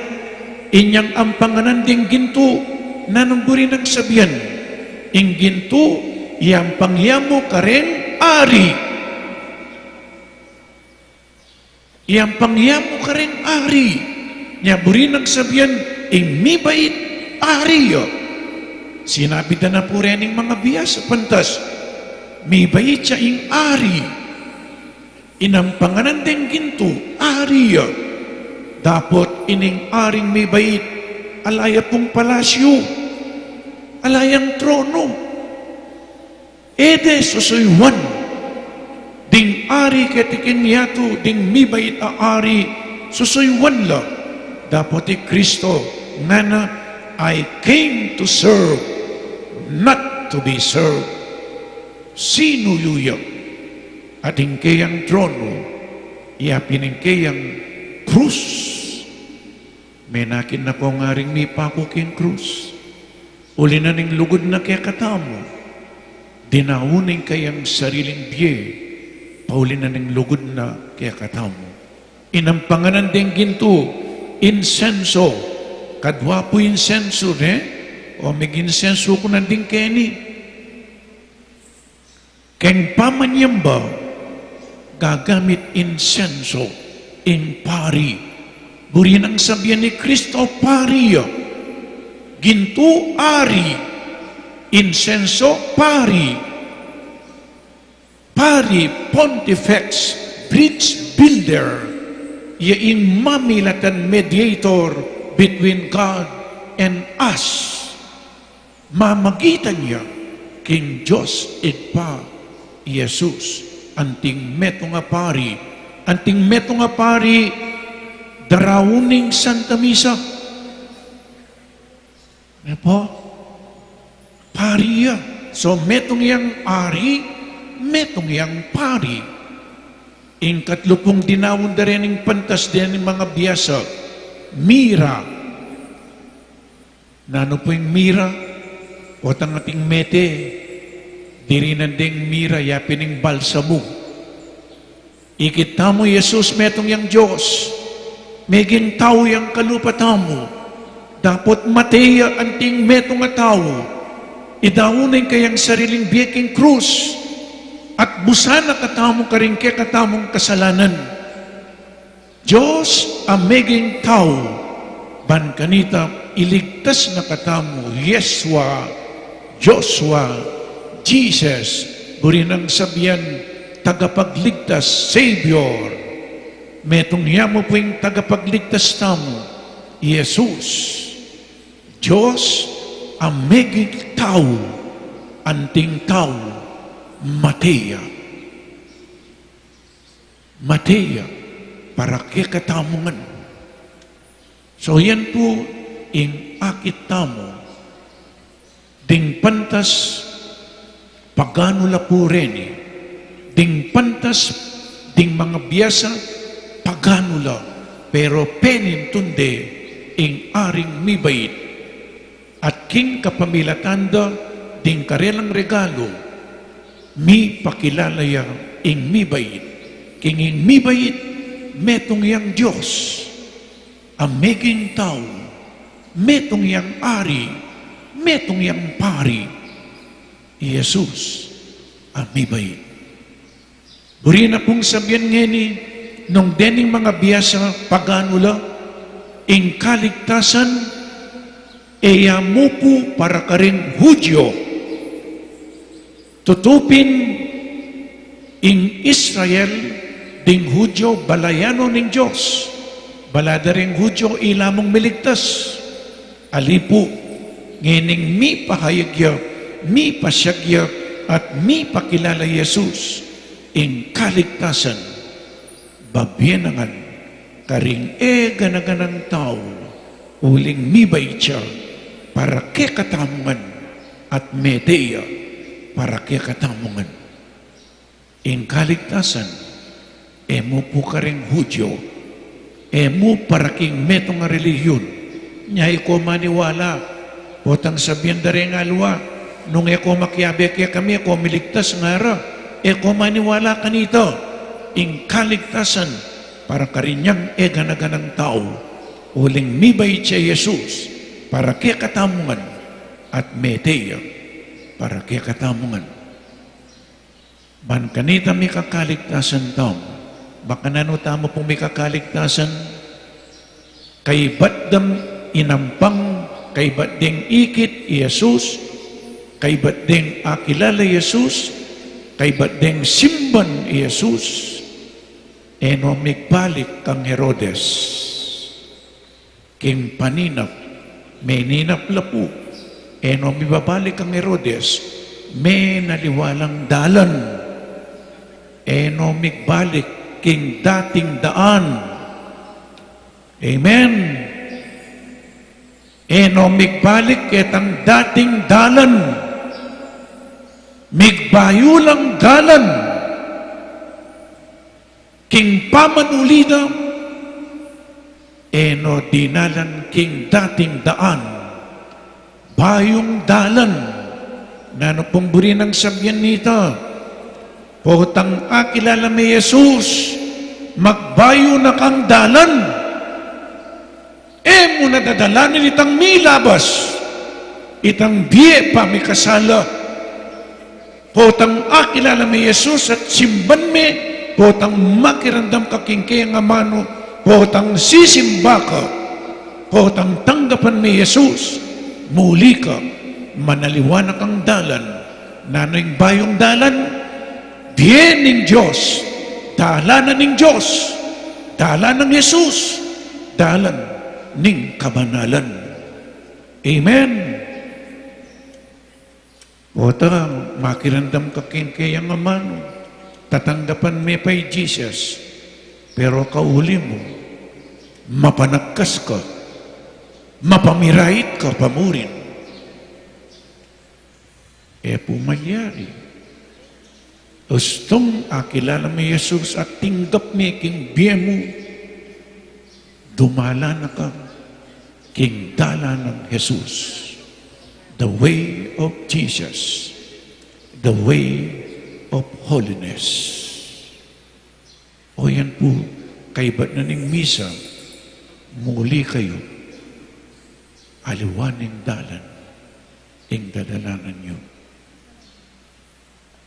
Inyang ampangan ding gintu, nanung buri nang sabian? Ing gintu, iampang ya mu kareng ari. Iampang ya mu kareng ari. Nya buri nang sabian, ing mibait ari ya. Sinabi da na pu rening mangabiasa pantas, mibait ya ing ari. Inampangan deng gintu, ari ya. Dapot ining aring mibait, ala ya pung palasyu, ala yang trono. E de susuyuan ding ari keti king yatu, ding mibait a ari, susuyuan la. Dapot i Kristo ngana, "I came to serve, not to be served." Sinuyu ya, at ing keyang trono, yapin ing keyang krus. Menakit na kong aring mipaku king krus. Uli na ning lugud na kekatamu, dinaun ing kayang sariling bie, pauli na ning lugud na kekatamu. Inampangan deng gintu, insenso, kadwa pu insenso, ne? O, miginsenso ku na ding keni. Keng pamanyamba, gagamit insenso ing pari. Buri nang sabian i Kristo pari ya. Gintu ari, insenso pari. Pari, pontifex, bridge builder. Ya ing mamilatan, mediator between God and us. Mamagitan ya king Dios Ibpa, i Jesus, anting metung a pari, anting metung a pari, daraun ning Santa Misa. Ne pu? Pari ya. So, metung yang ari, metung yang pari. Ing katlu pung dinaun da rening pantas dening mangabiasa, mira. Nanu pu ing mira? Potang ating mete, dirinan deng mira, yapin ing balsamu. Ikit tamu, Jesus, metung yang Dios, meging tau yang kalupa tamu, dapot mate ya anting metung a tau, idaun ing kayang sariling bie king krus, at busan na katamu karing kekatamung kasalanan. Dios a meging tau, ban kanita iligtas na katamu, Yeshua, Joshua, Jesus, buri nang sabian, tagapagligtas, Savior. Metung ya mu pu ing tagapagligtas tamu, Jesus. Dios a meging tau, anting tau, mate ya. Mate ya para kekatamu ngan. So, yan pu ing akit tamu. Ding pantas paganu la pu reni, ding pantas Ding mangabiasa, paganu la, pero penintun de ing aring mibait. At king kapamilatan da ding karelang regalu, mipakilala ya ing mibait. King ing mibait, metung yang Dios a meging tau, metung yang ari, metung yang pari, i Jesus a mibait. Buri na pung sabian ngeni, nung dening mangabiasa, paganu la, ing kaligtasan e ya mu pu para karing Hudyo. Tutu pin, ing Israel, ding Hudyo, balayan no ning Dios. Bala da ring Hudyo ila mung miligtas. Ali pu, ngening mipahayag ya, mipasiag ya, at mipakilala i Jesus, ing kaligtasan, babie na ngan karing e gana-ganang tau, uling mibait ya para kekatamu ngan, at mete ya para kekatamu ngan. Ing kaligtasan, e mu pu karing Hudyo, e mu para king metung a relihiyon. Nya e ko maniwala, potang sabian da reng aliwa, nung e ko makiabe kekami, e ko miligtas ngara, e ko maniwala kanita. Ing kaligtasan, para karing e gana-ganang tau, uling mibait ya i Jesus, para kekatamu ngan, at mete ya para kekatamu ngan. Ban kanita mikakaligtasan tamu. Makananu tamu pung mikakaligtasan? Kaybat dang inampang, kaybat deng ikit i Jesus, kaybat deng akilala i Jesus, kaybat deng simban i Jesus, e no migbalik kang Herodes. King paninap, meninap la pu, e no mibabalik kang Herodes, menaliwa lang dalan. E no migbalik king dating daan. Amen. E no migbalik ketang dating dalan. Migbayu lang dalan. King pamanuli da, e no dinalan king dating daan, bayung dalan. Nanu pung buri nang sabian nita? Potang akilala me i Jesus, magbayu na kang dalan. E mu na dadalanan itang milabas, itang bie pamikasala. Potang akilala me i Jesus at simban me, potang makiramdam ka king keyang amanu, potang sisimba ka, potang tanggapan me i Jesus, muli ka, manaliwa na kang dalan. Nanu ing bayung dalan? Bie ning Dios, dalan na ning Dios, dalan nang Jesus, dalan ning kabanalan. Amen. Pota makiramdam ka king keyang amanu, tatanggapan me pa i Jesus, pero kauli mu, mapanagkas ka, mapamirait ka pa murin. E pu malyari. Ustung akilala me i Jesus at tinggap me king bie mu, dumalan na ka king dalan nang Jesus. The way of Jesus. The way of holiness. O yan pu, kaybat na ning misa, muli kayu. Aliwa ning dalan ing dadalanan yu.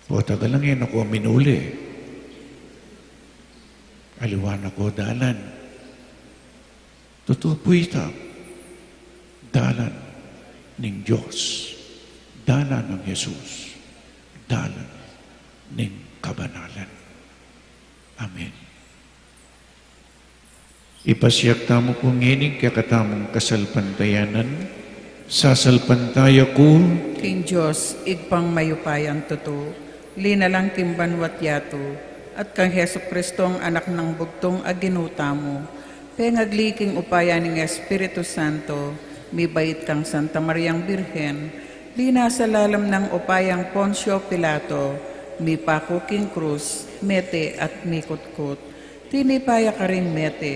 Pota galang e na ko minuli. Aliwa na ko dalan. Tutu pu ita, dalan ning Dios, dalan nang Jesus, dalan ning kabanalan. Amen. Ipasiag tamu pu ngeni ing kekatamung kasalpantayanan. Sasalpantaya ku king Dios, Ibpang mayupayang tutu, linalang king banua't yatu, at kang Jesucristong Anak nang bugtung a Ginu tamu, pengagli king upaya ning Espiritu Santo, mibait kang Santa Mariang Birhen, linasa lalam nang upayang Poncio Pilato, mipaku king krus, mete at mikutkut. Tinipa ya karing mete,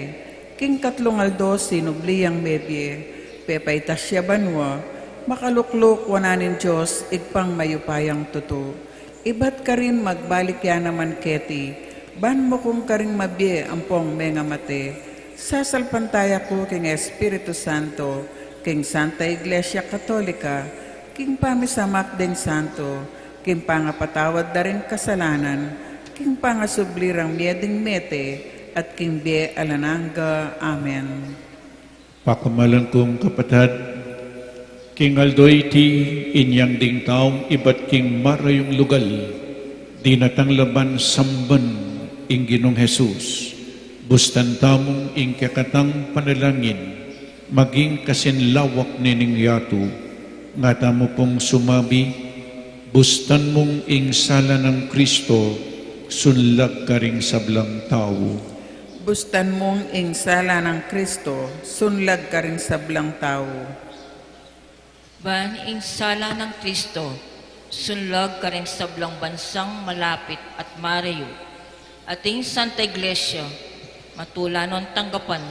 king katlung aldo sinubli yang mebie, pepaitas ya banua, makalukluk wanan ning Dios, Ibpang mayupayang tutu. Ibat karin magbalik ya naman keti, ban mukum karing mabie ampong mengamate. Sasalpantaya ku king Espiritu Santo, king Santa Iglesia Katolika, king pamisamak ding santo, king pangapatawad da ring kasalanan, king pangasubli rang mie ding mete, at king bie alang angga. Amen. Pakamalan kung kapatad, king aldo iti inyang ding taung ibat king marayung lugal, dinatang la ban samban ing Ginung Jesus. Bustan tamung ing kekatang panalangin, maging kasin lawak ne ning yatu, nga tamu pung sumabi, Bustan mung ing sala nang Kristo, sunlag karing sablang tau. Bustan mung ing sala nang Kristo, sunlag karing sablang tau. Ban ing sala nang Kristo, sunlag karing sablang bansang malapit at marayu. At ing Santa Iglesia, matula non tanggapan,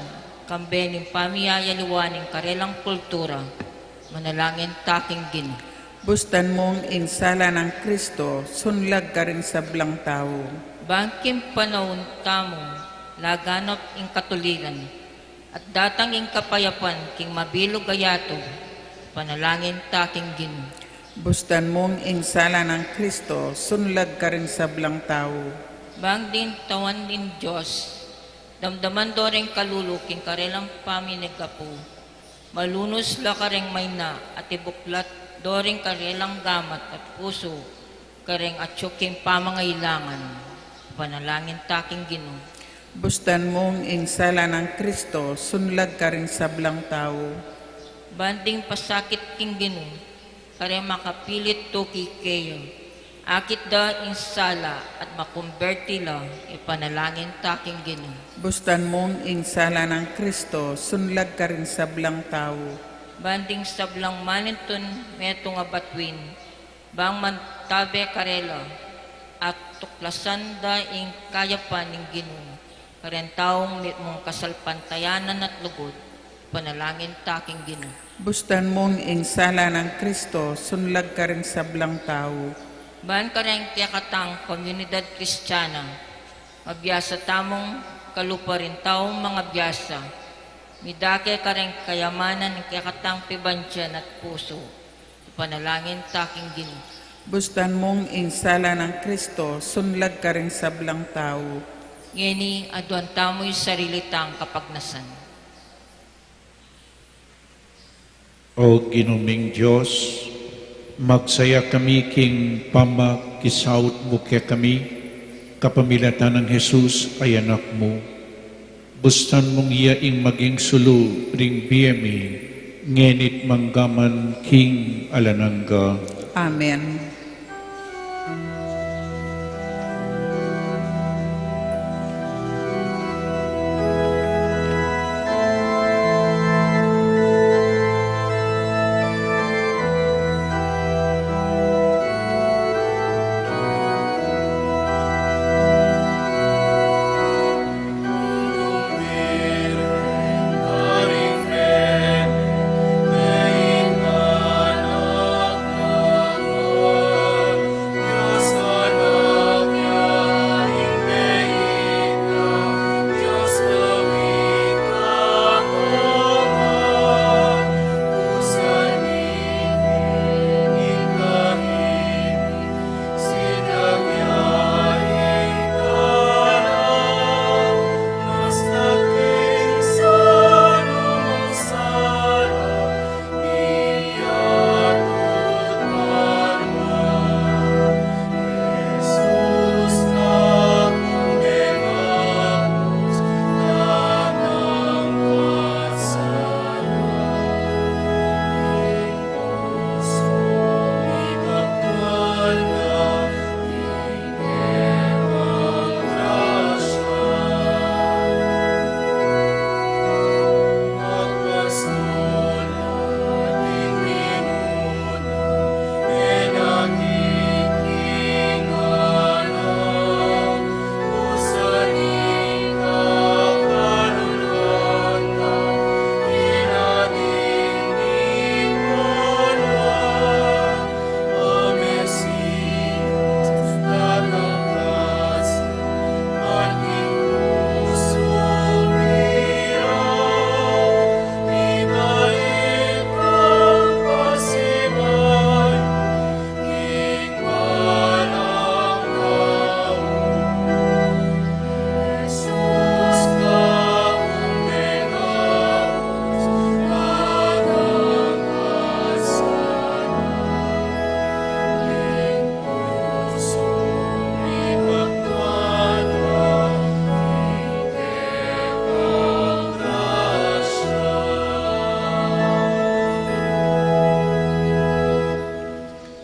kambe ning pamiyayaliwa ning karelang kultura, manalangin ta king Ginu. Bustan mung ing sala nang Kristo, sunlag karing sablang tau. Ban king panaun tamu, laganap ing katuliran, at datang ing kapayapan king mabilug a yatu, panalangin ta king Ginu. Bustan mung ing sala nang Kristo, sunlag karing sablang tau. Ban ding tauan ning Dios, damdaman do ring kalulu king karelang paminigapu, malunus la kareng maina at ibuklat do ring karelang gamat at pusu, kareng atyu king pamangailangan, panalangin ta king Ginu. Bustan mung ing sala nang Kristo, sunlag karing sablang tau. Ban ding pasakit king Ginu, kareng makapilit tuki keya, akit da ing sala at makumberti la, ipanalangin ta king Ginu. Bustan mung ing sala nang Kristo, sunlag karing sablang tau. Ban ding sablang manintun metung a batuin, bang mantabe karela, at tuklasan da ing kayapan ning Ginu, kareng taung mitmung kasalpantayanan at lugud, panalangin ta king Ginu. Bustan mung ing sala nang Kristo, sunlag karing sablang tau. Ban kareng kekatang komunidad Kristiana, mabiasa tamung kalupa ring taung mangabiasa, midake kareng kayamanan ning kekatang pibandian at pusu, panalangin ta king Ginu. Bustan mung ing sala nang Kristo, sunlag karing sablang tau. Ngeni, aduan tamu ing sarili tang kapagnasan. O Ginu ming Dios, magsaya kami king pamakisaut mu kekami, kapamilatan nang Jesus a Anak mu. Bustan mung iya ing maging sulu ring bie mi, ngeni't manggaman king alang angga. Amen.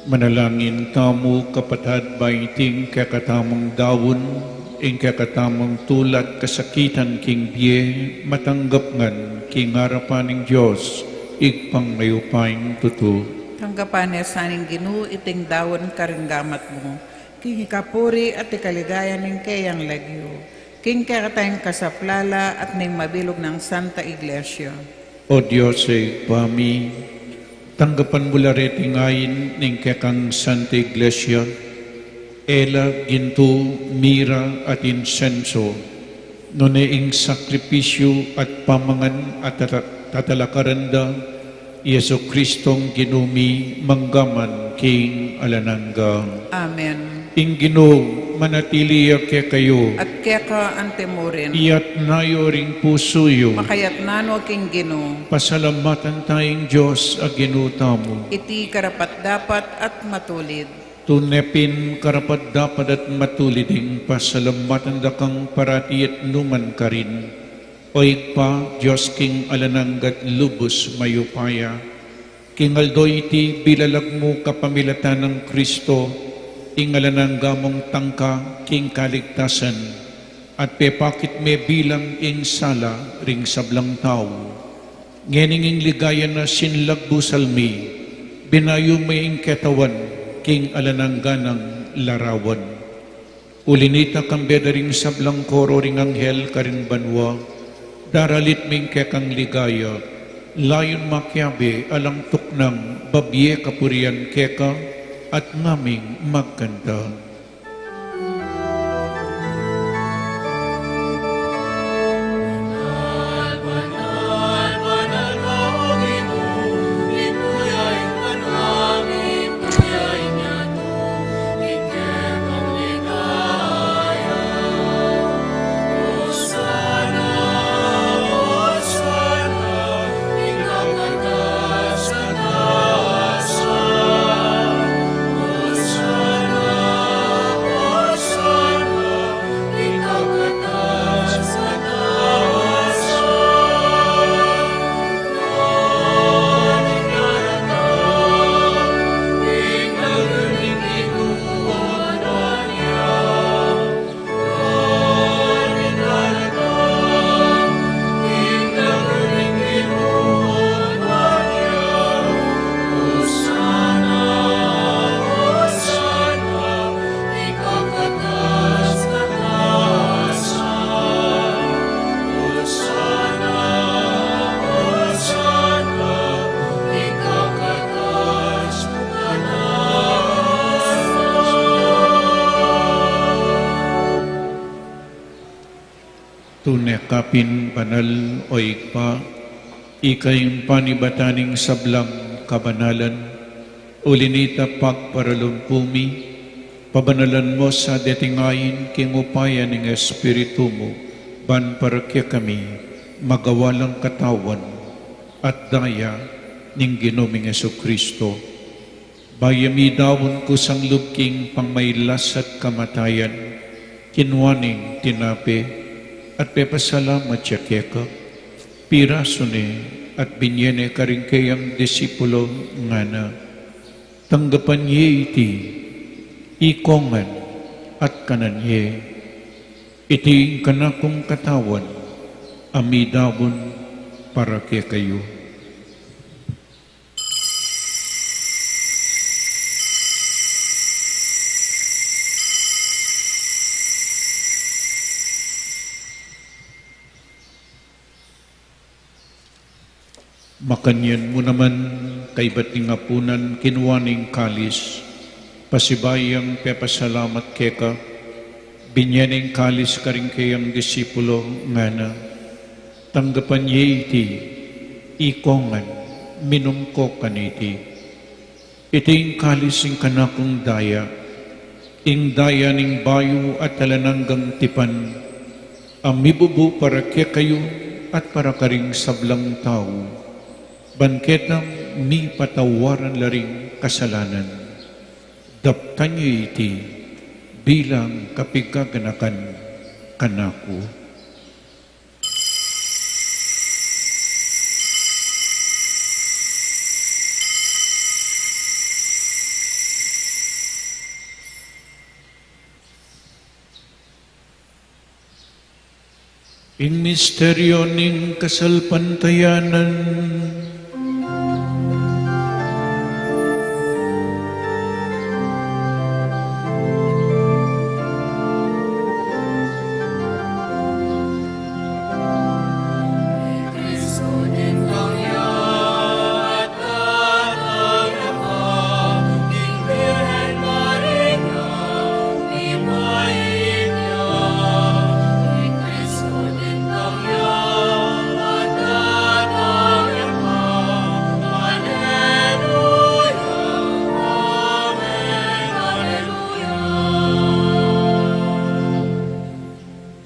Manalangin tamu, kapatad, ba iting kekatamung daun, ing kekatamung tula at kasakitan king bie, matanggap ngan king arapan ning Dios, Ibpang mayupayang tutu. Tanggapan na sa ning Ginu iting daun karing gamat mu, king ikapuri at ikaligaya ning keyang lagyu, king kekatang kasaplalan at ning mabilug nang Santa Iglesia. O Dios, Ibpa mi, tanggapan mu la reting ain ning kekang Santa Iglesia, e la gintu, mira at insenso, nune ing sakripisyu at pamangan at tata-, tatalakaran da, Jesucristong Ginu mi, mangga man king alang angga. Amen. Ing Ginu manatili ya kekayu. At keka antimurin. Iyatna yu ring pusu yu. Makayatna no king Ginu. Pasalamatan taya ing Dios a Ginu tamu. Iti karapat-dapat at matulid. Tune pin karapat-dapat at matulid ing pasalamatan da kang parati at nukarin man, O Ibpa, Dios king alang angga at lubus mayupaya. King aldo iti bilalag mu kapamilatan nang Kristo, ing alang angga mung tangka king kaligtasan, at pepakit me bilang ing sala ring sablang tau. Ngening ing ligaya na sinlagbu salmi, binayu me ing ketawan king alang angga nang larawan. Uli nita, kambe da ring sablang koro ring anghel karin banua, daralit me ing kekang ligaya, layun makiabe alang tuknang babie kapurian keka, at ngaming magkanta. Tune ka pin banal, o Ibpa, ika ing panibatan ning sablang kabanalan. Uli nita, pagparalumpu mi, pabanalan mo sa deting ain king upaya ning Espiritu mu, ban para kekami magawa lang katawan at daya ning Ginu ming Jesucristo. Bayu ya midaun kusang lub king pangmailas at kamatayan, kinua ne ing tinape, at pepasalamat ya keka, pirasu ne, at binie ne karing keyang disipulo, ngana: Tanggapan ye iti, ikong ngan, at kanan ye. Iti ing kanakung katawan, a midaun para kekayu. Makanyan mu naman, kaybat ning apunan, kinua ne ing kalis, pasibayu yang pepasalamat keka, binie ne ing kalis karing keyang disipulo, ngana: Tanggapan ye iti, ikong ngan, minum ko kaniti. Iti ing kalis ing kanakung daya, ing daya ning bayu at alang anggang tipan, a mibubu para kekayu at para karing sablang tau, ban ketang mipatawaran la ring kasalanan. Daptan ye iti bilang kapigaganakan kanaku. Ing misteryo ning kasalpantayanan.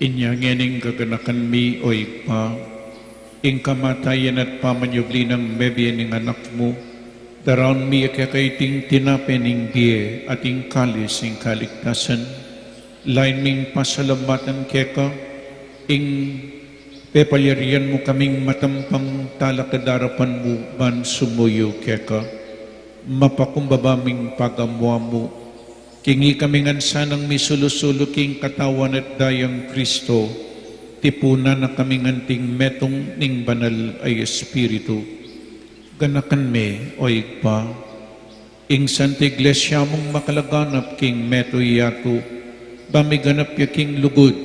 Inya ngening gaganakan mi, O Ibpa, ing kamatayan at pamanyubli nang mebie ning Anak mu, daraun mi keka iting tinape ning bie at ing kalis ning kaligtasan. Lain ming pasalamatan keka ing pepalyarian mu kaming matampang talakad king arapan mu ban sumuyu keka. Mapakumbaba ming pagamuan mu, king ikami ngan sanang misulu-sulu king katawan at dayang Kristo, tipunan na kami ngan king metung ning Banal a Espiritu. Ganakan me, O Ibpa, ing Santa Iglesia mung makalaganap king metung yatu, ba miganap ya king lugud,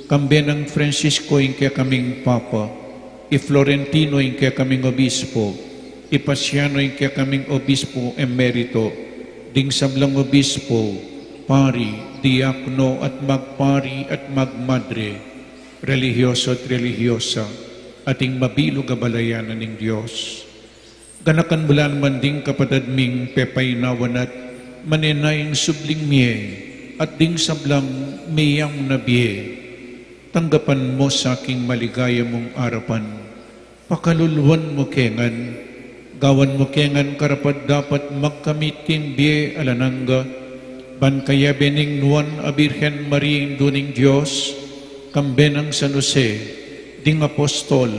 kambe nang Francisco ing kekaming Papa, i Florentino ing kekaming Obispo, i Pasiano ing kekaming Obispo Emerito, ding sablang Obispo, pari, diakono, at magpari at magmadre, relihiyoso at relihiyosa, at ing mabilug a balayan ning Dios. Ganakan mu la naman ding kapatad ming pepainawan at manenaya ing subling mie, at ding sablang meyang na bie. Tanggapan mu sa king maligaya mung arapan. Pakaluluan mu ke ngan, gawan mu ke ngan karapat-dapat magkamit king bie alang angga, ban kayabe ning Nuan a Birhen Maria, Indu ning Dios, kambe nang San Jose, ding apostol,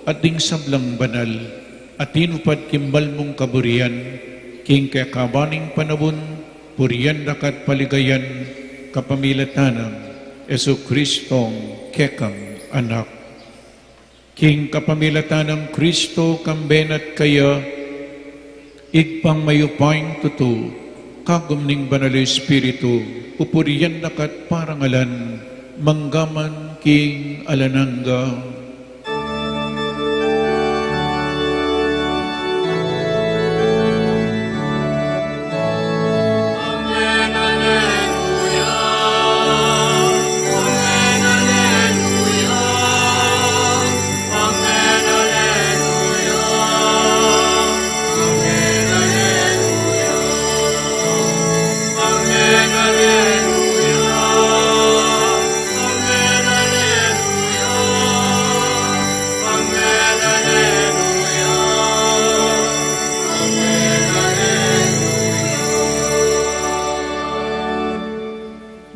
at ding sablang banal, a tinupad king banal mung kaburian, king kekaban ning panaun, purian da ka at paligayan, kapamilatan nang Jesucristong kekang Anak. King kapamilatan nang Kristo, kambe na at kaya, Ibpang mayupayang tutu, kagum ning Banal a Espiritu, pupurian da ka at parangalan, mangga man king alang angga.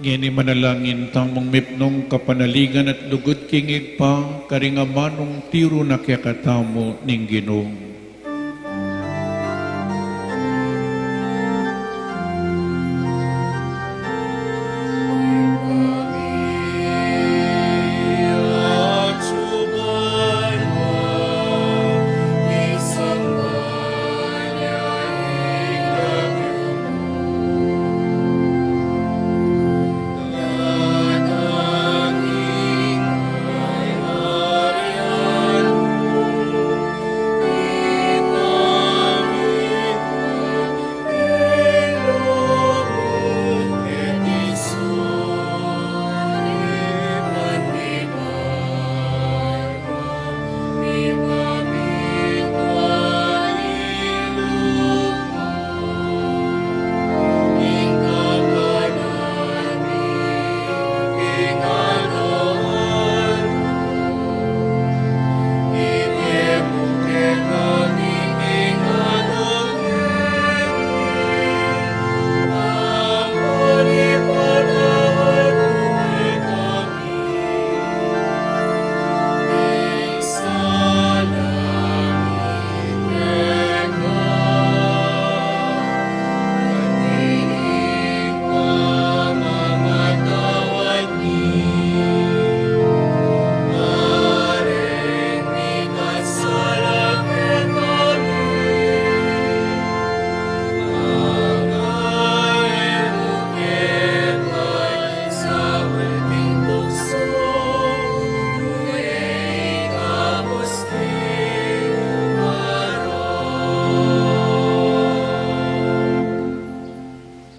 Ngeni manalangin tamung mipnung kapanaligan at lugud king Ibpa, karing amanung tiru na kekatamu ning Ginu.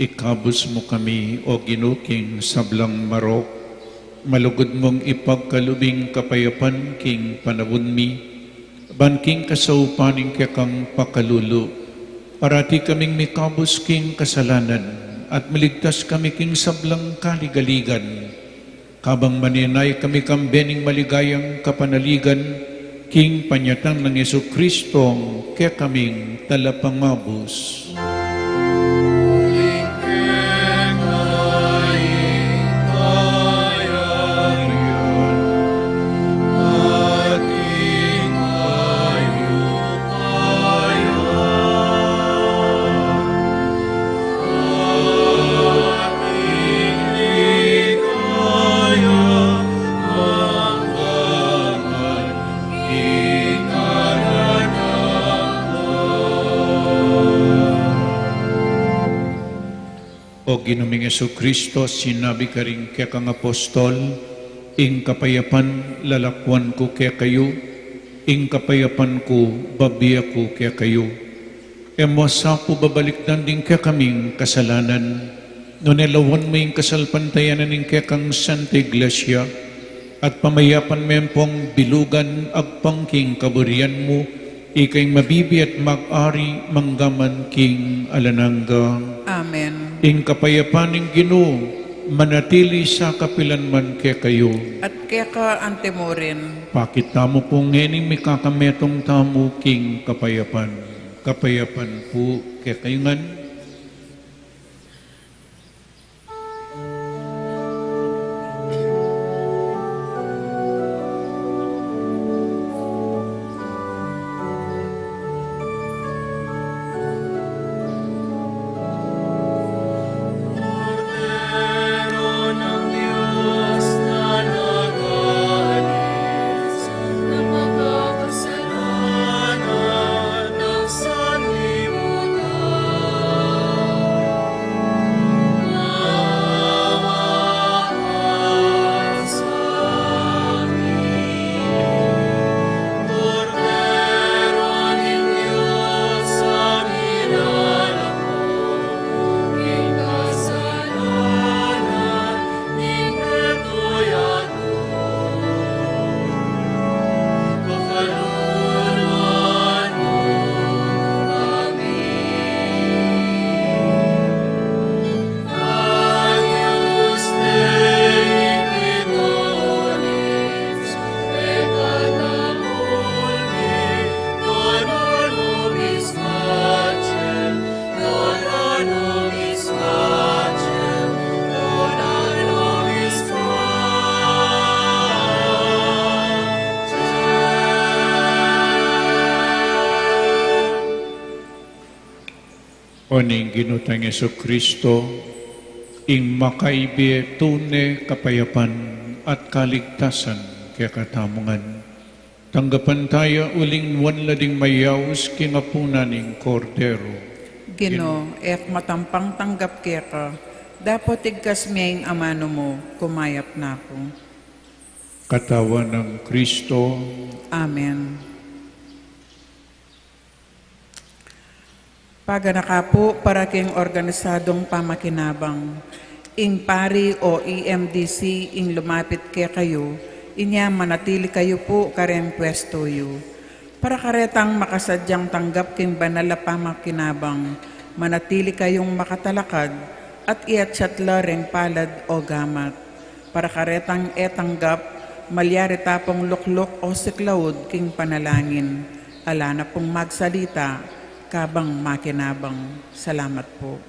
Ikabus mu kami, O Ginu, king sablang marok, malugud mung ipagkalub ing kapayapan king panaun mi, ban king kasaupan ning kekang pakalulu, parati kaming mikabus king kasalanan, at miligtas kami king sablang kaligaligan. Kabang manenaya kami kambe ning maligayang kapanaligan, king panyatang nang Jesucristo, kekaming talapangabus. O Ginu ming Jesucristo, sinabi karing kekang apostol, ing kapayapan lalakuan ku kekayu, ing kapayapan ku babie ku kekayu. E mu sa pu babalikdan ding kekaming kasalanan, nune lawan mu ing kasalpantayanan ning kekang Santa Iglesia, at pamayapan me pung bilugan agpang king kaburian mu, ika ing mabibie at mag-ari manggaman king alang angga. Amen. Ing kapayapan ning Ginu manatili sa kapilan man kekayu. At keka antimurin. Pakit tamu pu ngening mikakametung tamu king kapayapan. Kapayapan pu kekayu ngan. O ning Ginu tang Jesucristo, ing makaibie tune kapayapan at kaligtasan kekatamu ngan. Tanggapan taya uling nuan la ding mayaus king apunan ning Kordero. Ginu, e ku matampang tanggap keka, dapot igkas me ing amanu mu, kumayap na ku. Katawan nang Kristo. Amen. Paganaka pu para king organisadung pamakinabang. Ing pari o E M D C ing lumapit kekayu, inya manatili kayu pu kareng pwestu yu. Para karetang makasadyang tanggap king banal a pamakinabang, manatili kayung makatalakad at iatsat la reng palad o gamat. Para karetang e tanggap, malyari ta pung lukluk o siklaud king panalangin. Ala na pung magsalita kabang makinabang. Salamat pu.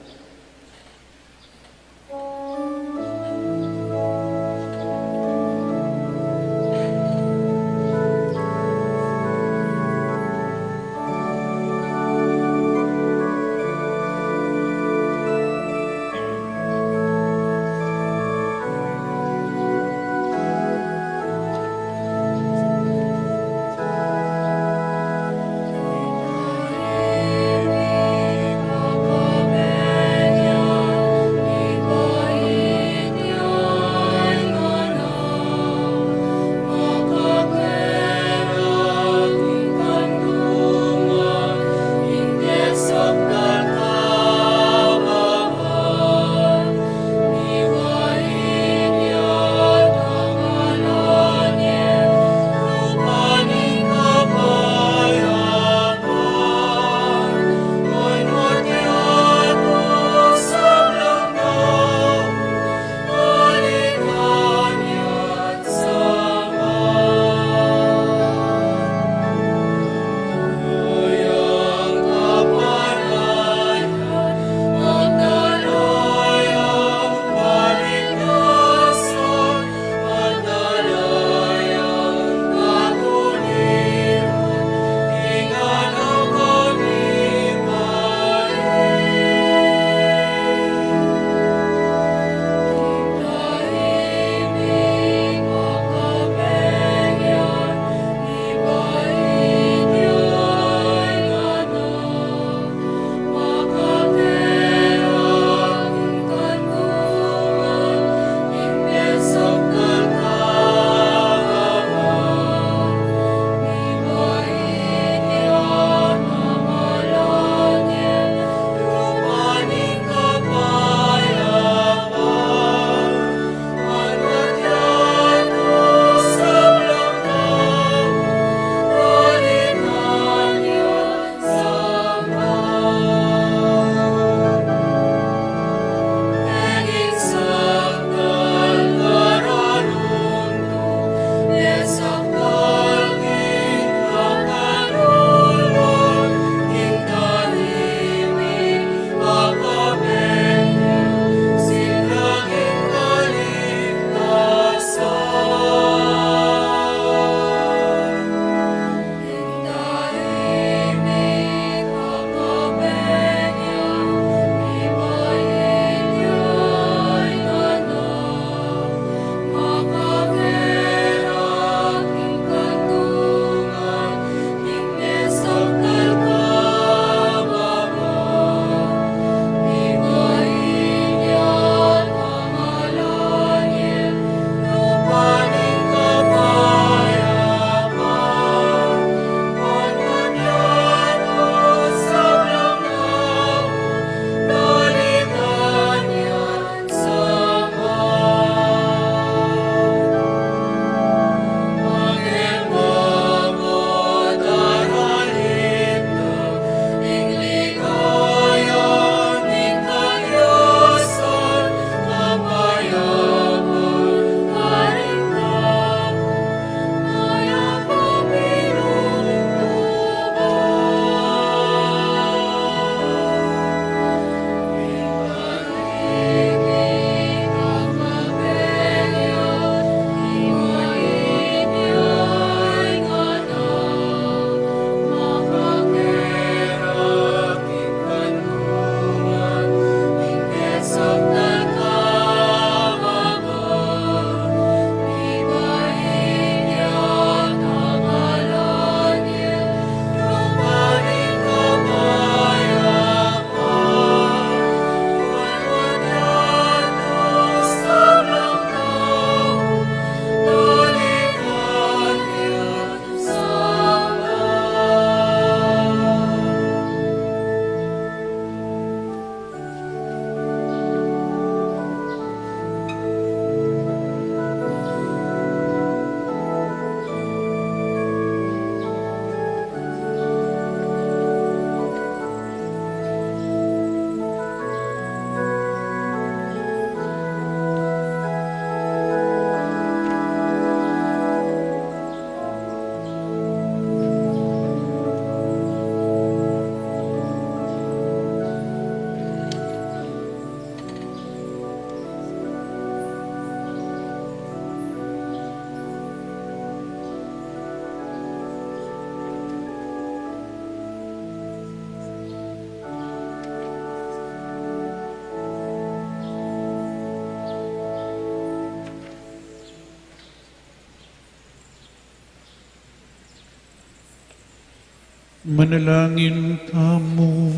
Manalangin tamu.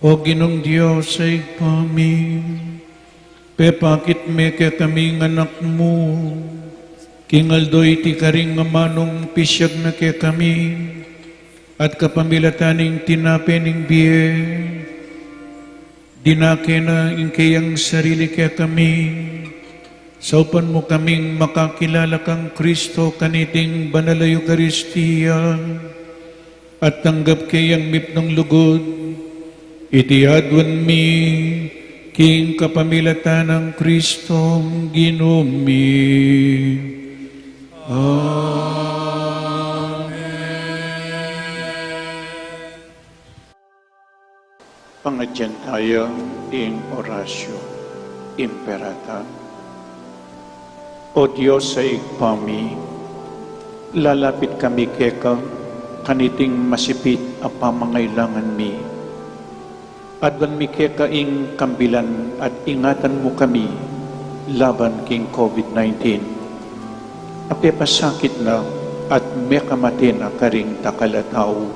O Ginung Dios a Ibpa mi, pepakit me kekami ing Anak mu king aldo iti karing amanung pisyag na kekami, at kapamilatan ning tinape ning bie, dinake na ing keyang sarili kekami, saupan mu kaming makakilala kang Kristo kaniting banal a Eukaristia, at tanggap keyang mipnung lugud, iti aduan mi king kapamilatan nang Kristong Ginu mi. Amen. Pangadyan taya ing Oratio Imperata. O Dios a Ibpa mi, lalapit kami keka kaniting masipit a pamangailangan mi. Aduan mi keka ing kambilan at ingatan mu kami laban king COVID nineteen. A pepasakit na at mekamate na karing dakal a tau.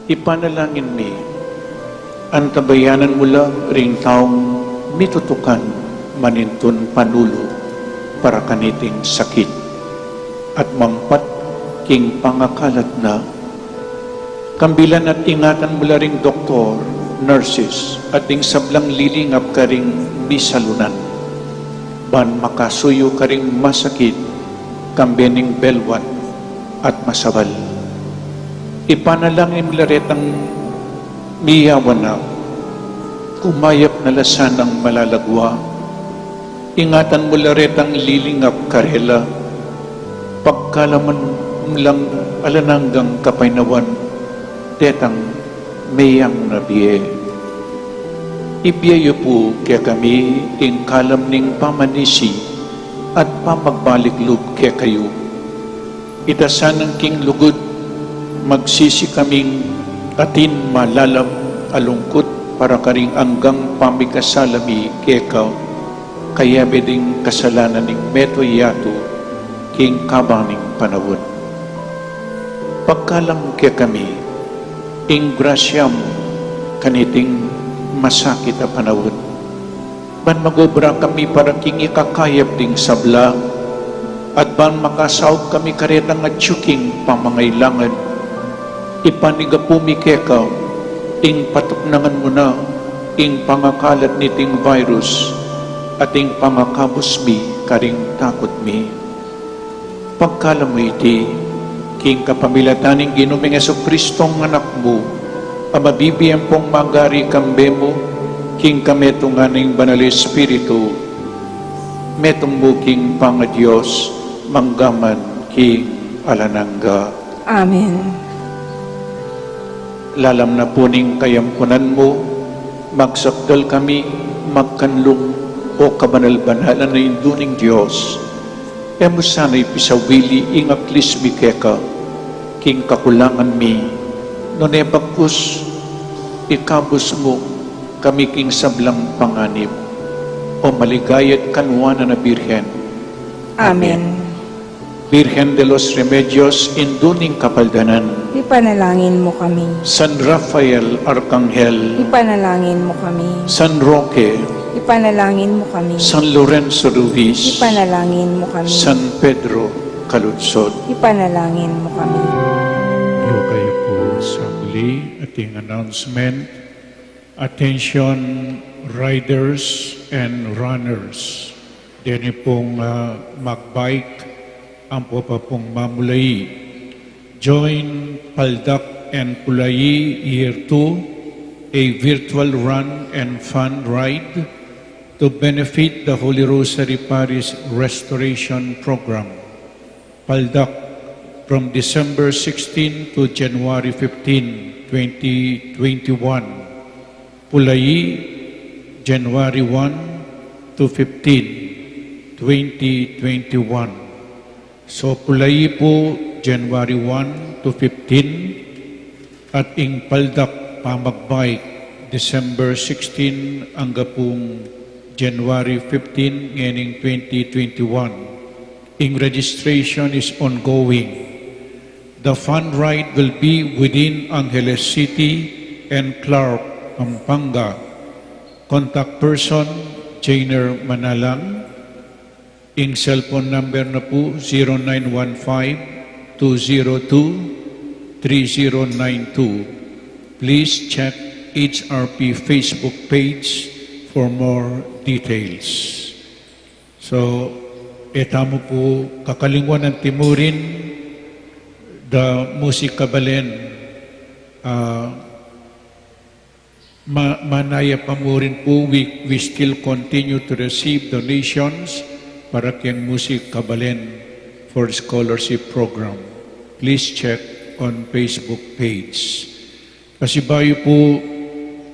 Ipanalangin mi, antabayanan mu la ring taung mitutukan manintun panulu para kaniting sakit at mampat king pangakalat na. Kambilan at ingatan mu la ring doktor, nurses, at ding sablang lilingap karing misalunan, ban makasuyu karing masakit, kambe ning belwat at masabal. Ipanalangin mu la retang miyawan na, kumayap na la sanang malalagwa. Ingatan mu la retang lilingap karela, pagkalaman mu lang alang anggang kapaynawan detang meyang na bie. Ibie yu pu kekami ing kalam ning pamanisi at pamagbalik lub kekayu. Ita sanang king lugud, magsisi kaming atin malalam a lungkut para karing anggang pamikasala mi keka, kayabe ding kasalanan ning meto yatu king kabang ning panaun. Pagkalam kekami ing grasya mu kaniting masakit a panaun, ban mag-obra kami para king ikakayap ding sabla, at ban makasaup kami karetang atyu king pamangailangan. Ipanigapu mi keka ing patuknangan mu na ing pangakalat niting virus at ing pangakabus mi karing takut mi. Pagkalam mu iti king kapamilatan ning Ginu ming Jesucristo, Anak mu, a mabibie ampong magari kambe mu king kametungan ning Banal Espiritu, metung mu king pangaDios, mangga man king alang angga. Amen. Lalam na pu ning kayampunan mu, magsakdal kami magkanlung, o kabanal-banalan a Indu ning Dios. E mu sana ipisawili ing aklis mi keka king kakulangan mi, nune bagkus ikabus mu kami king sablang panganib, o maligaya at kanuanan a Birhen. Amen. Amen. Birhen de los Remedios, Indu ning Kapaldanan, ipanalangin mu kami. San Rafael Arkanghel, ipanalangin mu kami. San Roque, ipanalangin mu kami. San Lorenzo Ruiz, ipanalangin mu kami. San Pedro Calungsod, ipanalangin mu kami. Lugay pu sa muli ating announcement. Attention, riders and runners. Deni pung, ah, magbike, ampo pa pung mamulai. Join Paldak and Pulai Year two, a virtual run and fun ride to benefit the Holy Rosary Parish Restoration Program. Paldak, from December sixteen to January fifteen, twenty twenty-one. Pulai, January one to fifteen, twenty twenty-one. So, Pulai pu, January one to fifteen, at ing Paldak pamagbike, December sixteen angga pung January fifteen ngening twenty twenty-one. Ing registration is ongoing. The fun ride will be within Angeles City and Clark, Pampanga. Contact person, Janer Manalang. Ing cellphone number na pu, zero nine one five, two zero two, three zero nine two. Please check H R P Facebook page for more details. So, e tamu pu kakalingwan anti murin da Music Kabalen, ah, ma-, manaya pa murin pu, we, we still continue to receive donations para keng Music Kabalen for scholarship program. Please check on Facebook page. Pasibayu pu,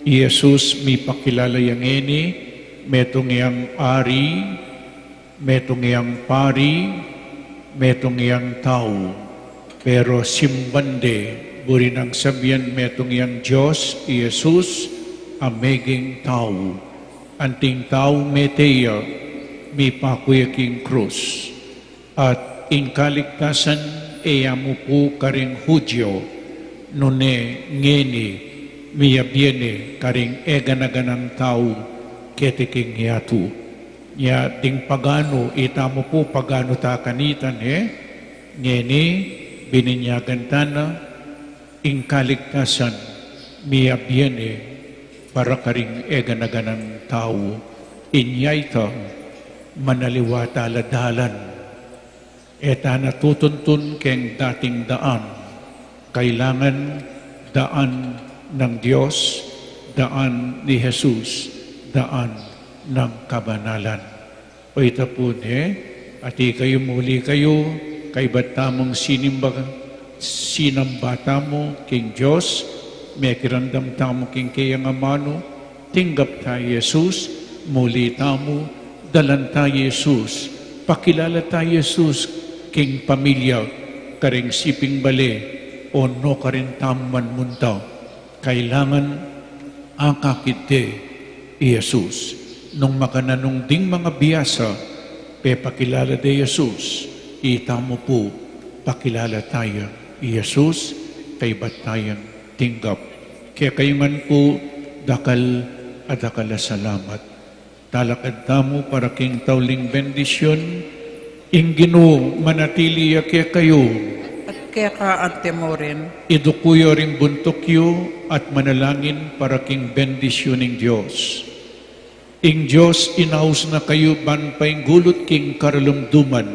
i Jesus mipakilala ya ngeni, metung yang ari, metung yang pari, metung yang tau. Pero simban de, buri nang sabian metung yang Dios, i Jesus, a meging tau. Anting tau mete ya, mipaku ya king krus. At ing kaligtasan e ya mu pu karing Judio, nune ngeni miyabie ne karing eganaganang tau keti king yatu. Nya ding paganu, itamu pu paganu ta kanita ne, ngeni bininyagan ta na, ing kaligtasan miyabie ne para karing eganaganang tau, inya ita manaliwa ta la dalan. E ta na tutuntun keng dating daan. Kailangan daan nang Dios, daan ni Jesus, daan nang kabanalan. O ita pu ne, ati kayu, muli kayu, kaybat tamung sinimba, sinamba tamu king Dios, mekiramdam tamu king keyang amanu, tinggap ta i Jesus, muli tamu, dalan ta i Jesus, pakilala ta i Jesus king pamilya, karing siping bale, o nukarin tamu man munta. Kailangan akakit de i Jesus. Nung makananung ding mangabiasa, pepakilala de i Jesus, itamu pu, pakilala ta ya i Jesus, kaybat tayang tinggap. Kekayu ngan pu, dakal a dakal a salamat. Talakad tamu para king tauling bendisyun. Ing Ginu manatili ya kekayu. At keka anti murin. Iduku yu ring buntuk yu at manalangin para king bendisyun ning Dios. Ing Dios inaus na kayu ban painggulut king karalumduman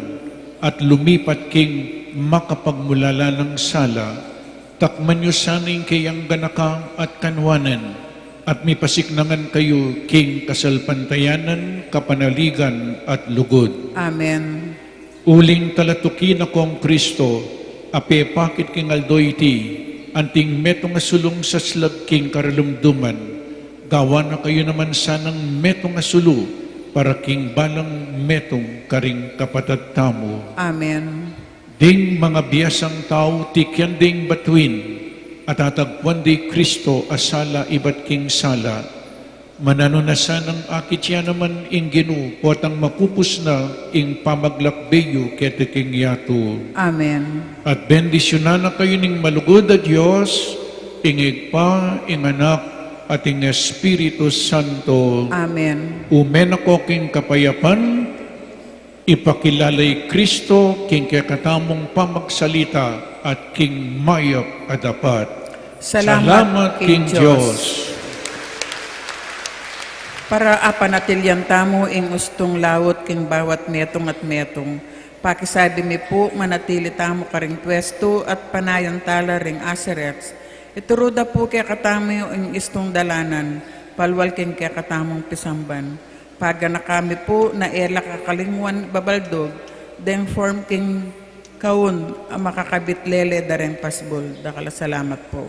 at lumipat king makapagmulala nang sala, takman yu sana ing keyang ganaka at kanwanan, at mipasiknangan kayu king kasalpantayanan, kapanaligan, at lugud. Amen. Uling talatuki na kong Kristo, a pepakit king aldo iti, anting metung a sulung saslag king karalumduman, gawan na kayu naman sanang metung a sulu, para king balang metung karing kapatad tamu. Amen. Ding mangabiasang tau, tikyan ding batuin, at tatagpuan di Kristo a sala ibat king sala. Mananu na sanang akit ya naman ing Ginu, potang mapupus na ing pamaglakbe yu keti king yatu. Amen. At bendisyunan na kayu ning malugud a Dios, ing Ibpa, ing Anak, at ing Espiritu Santo. Amen. Ume na ko king kapayapan, ipakilala i Kristo king kekatamung pamagsalita at king mayap a dapat. Salamat king Dios. Para apanatilian tamu ing ustung laut king bawat metung at metung, pakisabi mi pu, manatili tamu karing pwestu at panayan tala ring Aserex. Ituru da pu kekatamu ing istung dalanan, palual king kekatamung pisamban. Paganaka mi pu na e la kakalingwan babaldug deng form king kaun a makakabit lele da reng pasbul. Dakal a salamat pu.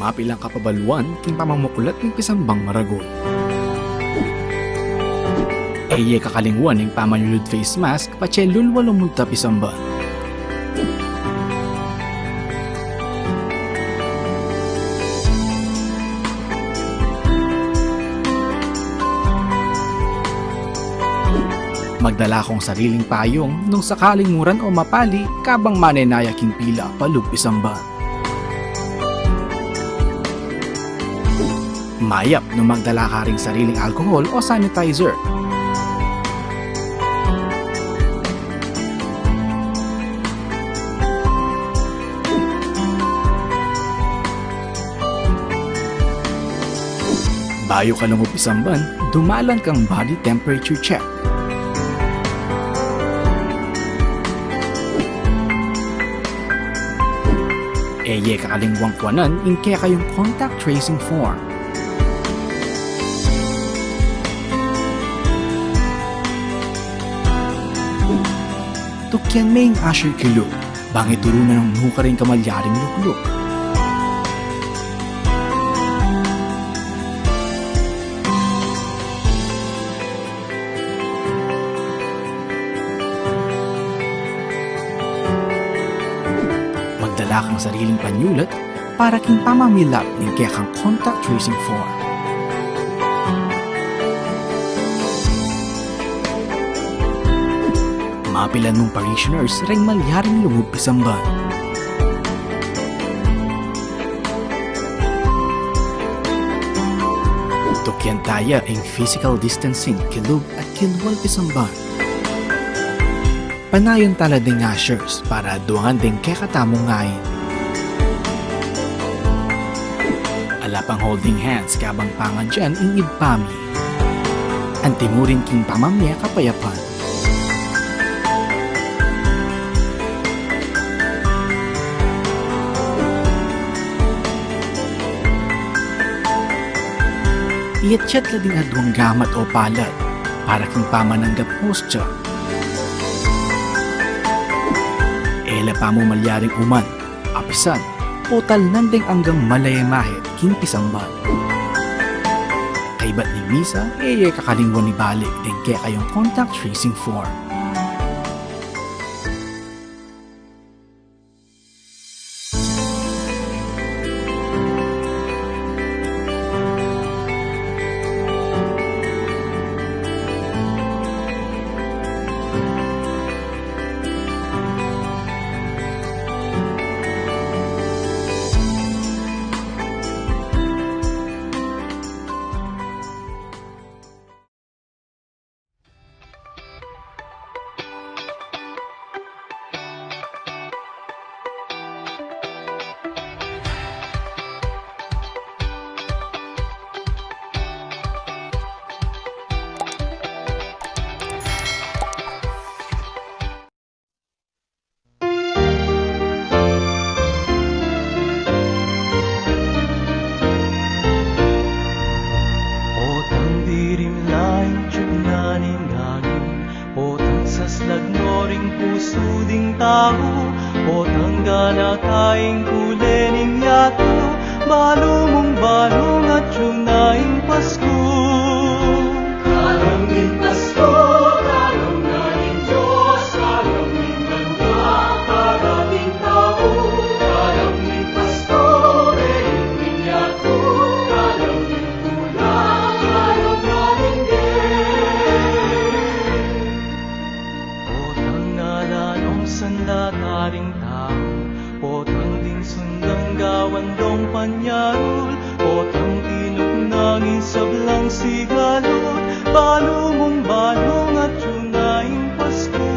Mapilan kapabaluan king pamamuklat ning pisambang maragul. E ye kakalingwan ing pamanyulud face mask patse lulwa lumunta pisamban. Magdala kong sariling payung nung sakaling muran o mapali kabang manenaya king pila palub pisamban. Mayap nung magdala ka ring sariling alcohol o sanitizer. Bayu ka lungub pisamban, dumalan kang body temperature check. E ye kakalingwan kuanan ing kekayung contact tracing form. Tukyan me ing usher kilub, bang ituru na nung nukarin ka malyaring lukluk. Magdala kang sariling panyulat para king pamamilap ning kekang contact tracing form. Mapilan mung parishioners reng malyaring lungub pisamban. Tukyan taya ing physical distancing kilub at kilwal pisamban. Panayan tala ding ushers para aduangan ding kekatamung ngain. Ala pang holding hands kabang pangadyan ing ibpa mi. Antimurin king pamamie kapayapan. Iyatyat la ding aduang gamat o palad para king pamananggap hostya. E la pamu malyaring uman, apisan, o talnan deng anggang malayamahit king pisamban. Kaybat ning misa, e ye kakalingwan ibalik deng kekayung contact tracing form. Potang dirimla ing tiug na ning angin, potang saslag no ring pusu ding tau, potang ganaka ing kule ning yatu, balu mung balu ngan atyu na ing Pasku. Kalam ning Pasku, kalam na ning Dios, kalam ning banua, para king tau, kalam ning Pasku, reyung ning yatu, kalam ning tula, kalam na ning Dios. Potang ala nong sanda taring tau, potang ding sundang gawan dong panyarul, potang tinuk nang ing sablang sigalut, balu mung balu ngan atyu na ing Pasku.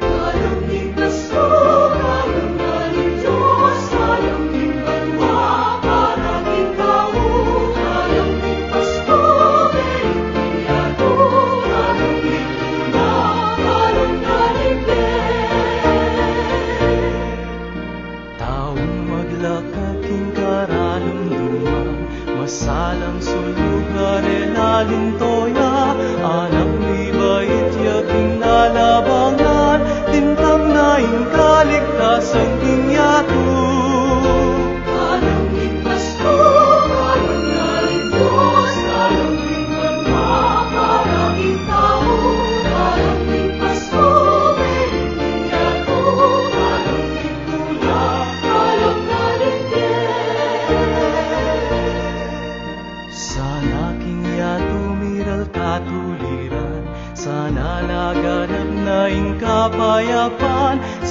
Kalam ning Pasku, kalam na ning Dios, kalam ning banua, para king tau, kalam ning Pasku, reyung ning yatu, kalam ning tula, kalam na ning Dios. Taung maglakad king karalum-luman, masalang sulug a rela ning toya, anak mibait ya king lalabangan, lintang na ing kaligtasan king yatu. Kalam ning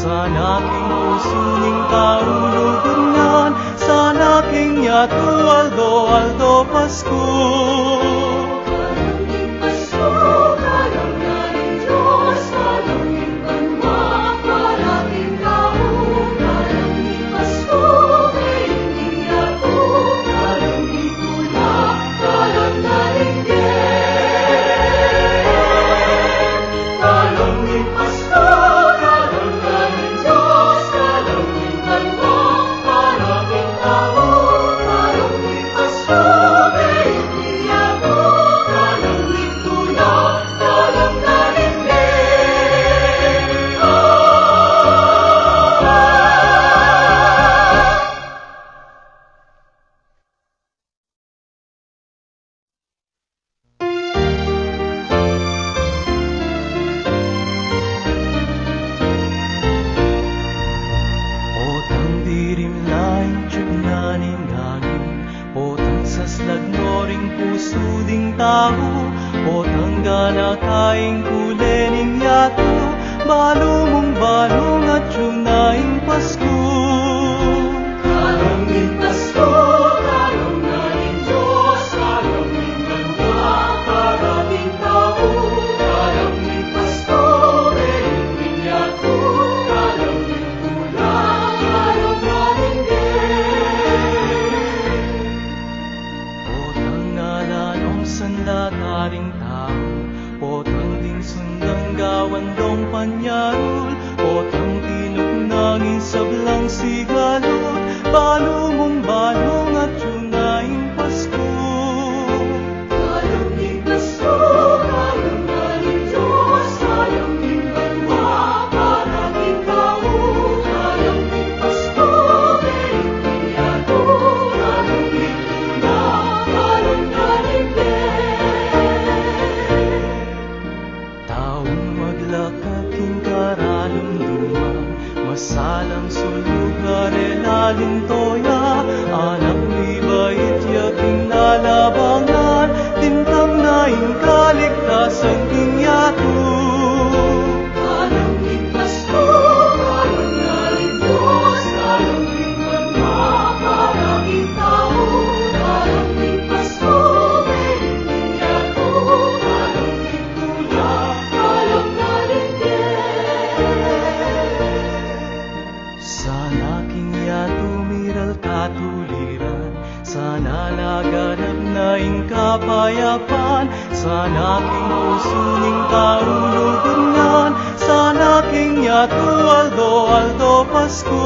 Sana king pusu ning tau lugud ngan, sana king yatu aldo-aldo Pasku. Potang dirim la ing tiupna ning angin, potang saslag no ring pusu ding tau, potang ganaka ing kule ning yatu, balu mung balu ngan atyu na ing Pasku. Kalang ning Pasku, kalang na ning Dios, kalang ning banua, para king tau, kalang ning Pasku, rein ning yatu, kalang ning tula, kalang na ning Dios. Potang ala nong sanla karing tau, potang ding sundang gawan dong panyarul, potang tinuknang ing sablang sigalut, balu mung balu ngan atyu na ing Pasku. Kalang ning Pasku, kalang na ning Dios, kalang ning banua, para king tau, kalang ning Pasku, rein ning yatu, kalang ning tula, kalang na ning Dios. Taung maglakad king karalum-luman, masalang sulug a rela ning toya, anak mibait ya king lalabangan, dimtang na ing kaligtasan king yatu. Kalang ning Pasku, kalang na ning Dios, kalang ning banua, para king tau, kalang ning Pasku, rein ning yatu, kalang ning tula, kalang na ning Dios. Sana king yatu miral katuliran, sana laganap na ing kapayapan, sana king pusu ning tau lugud ngan, sana king yatu aldo-aldo Pasku.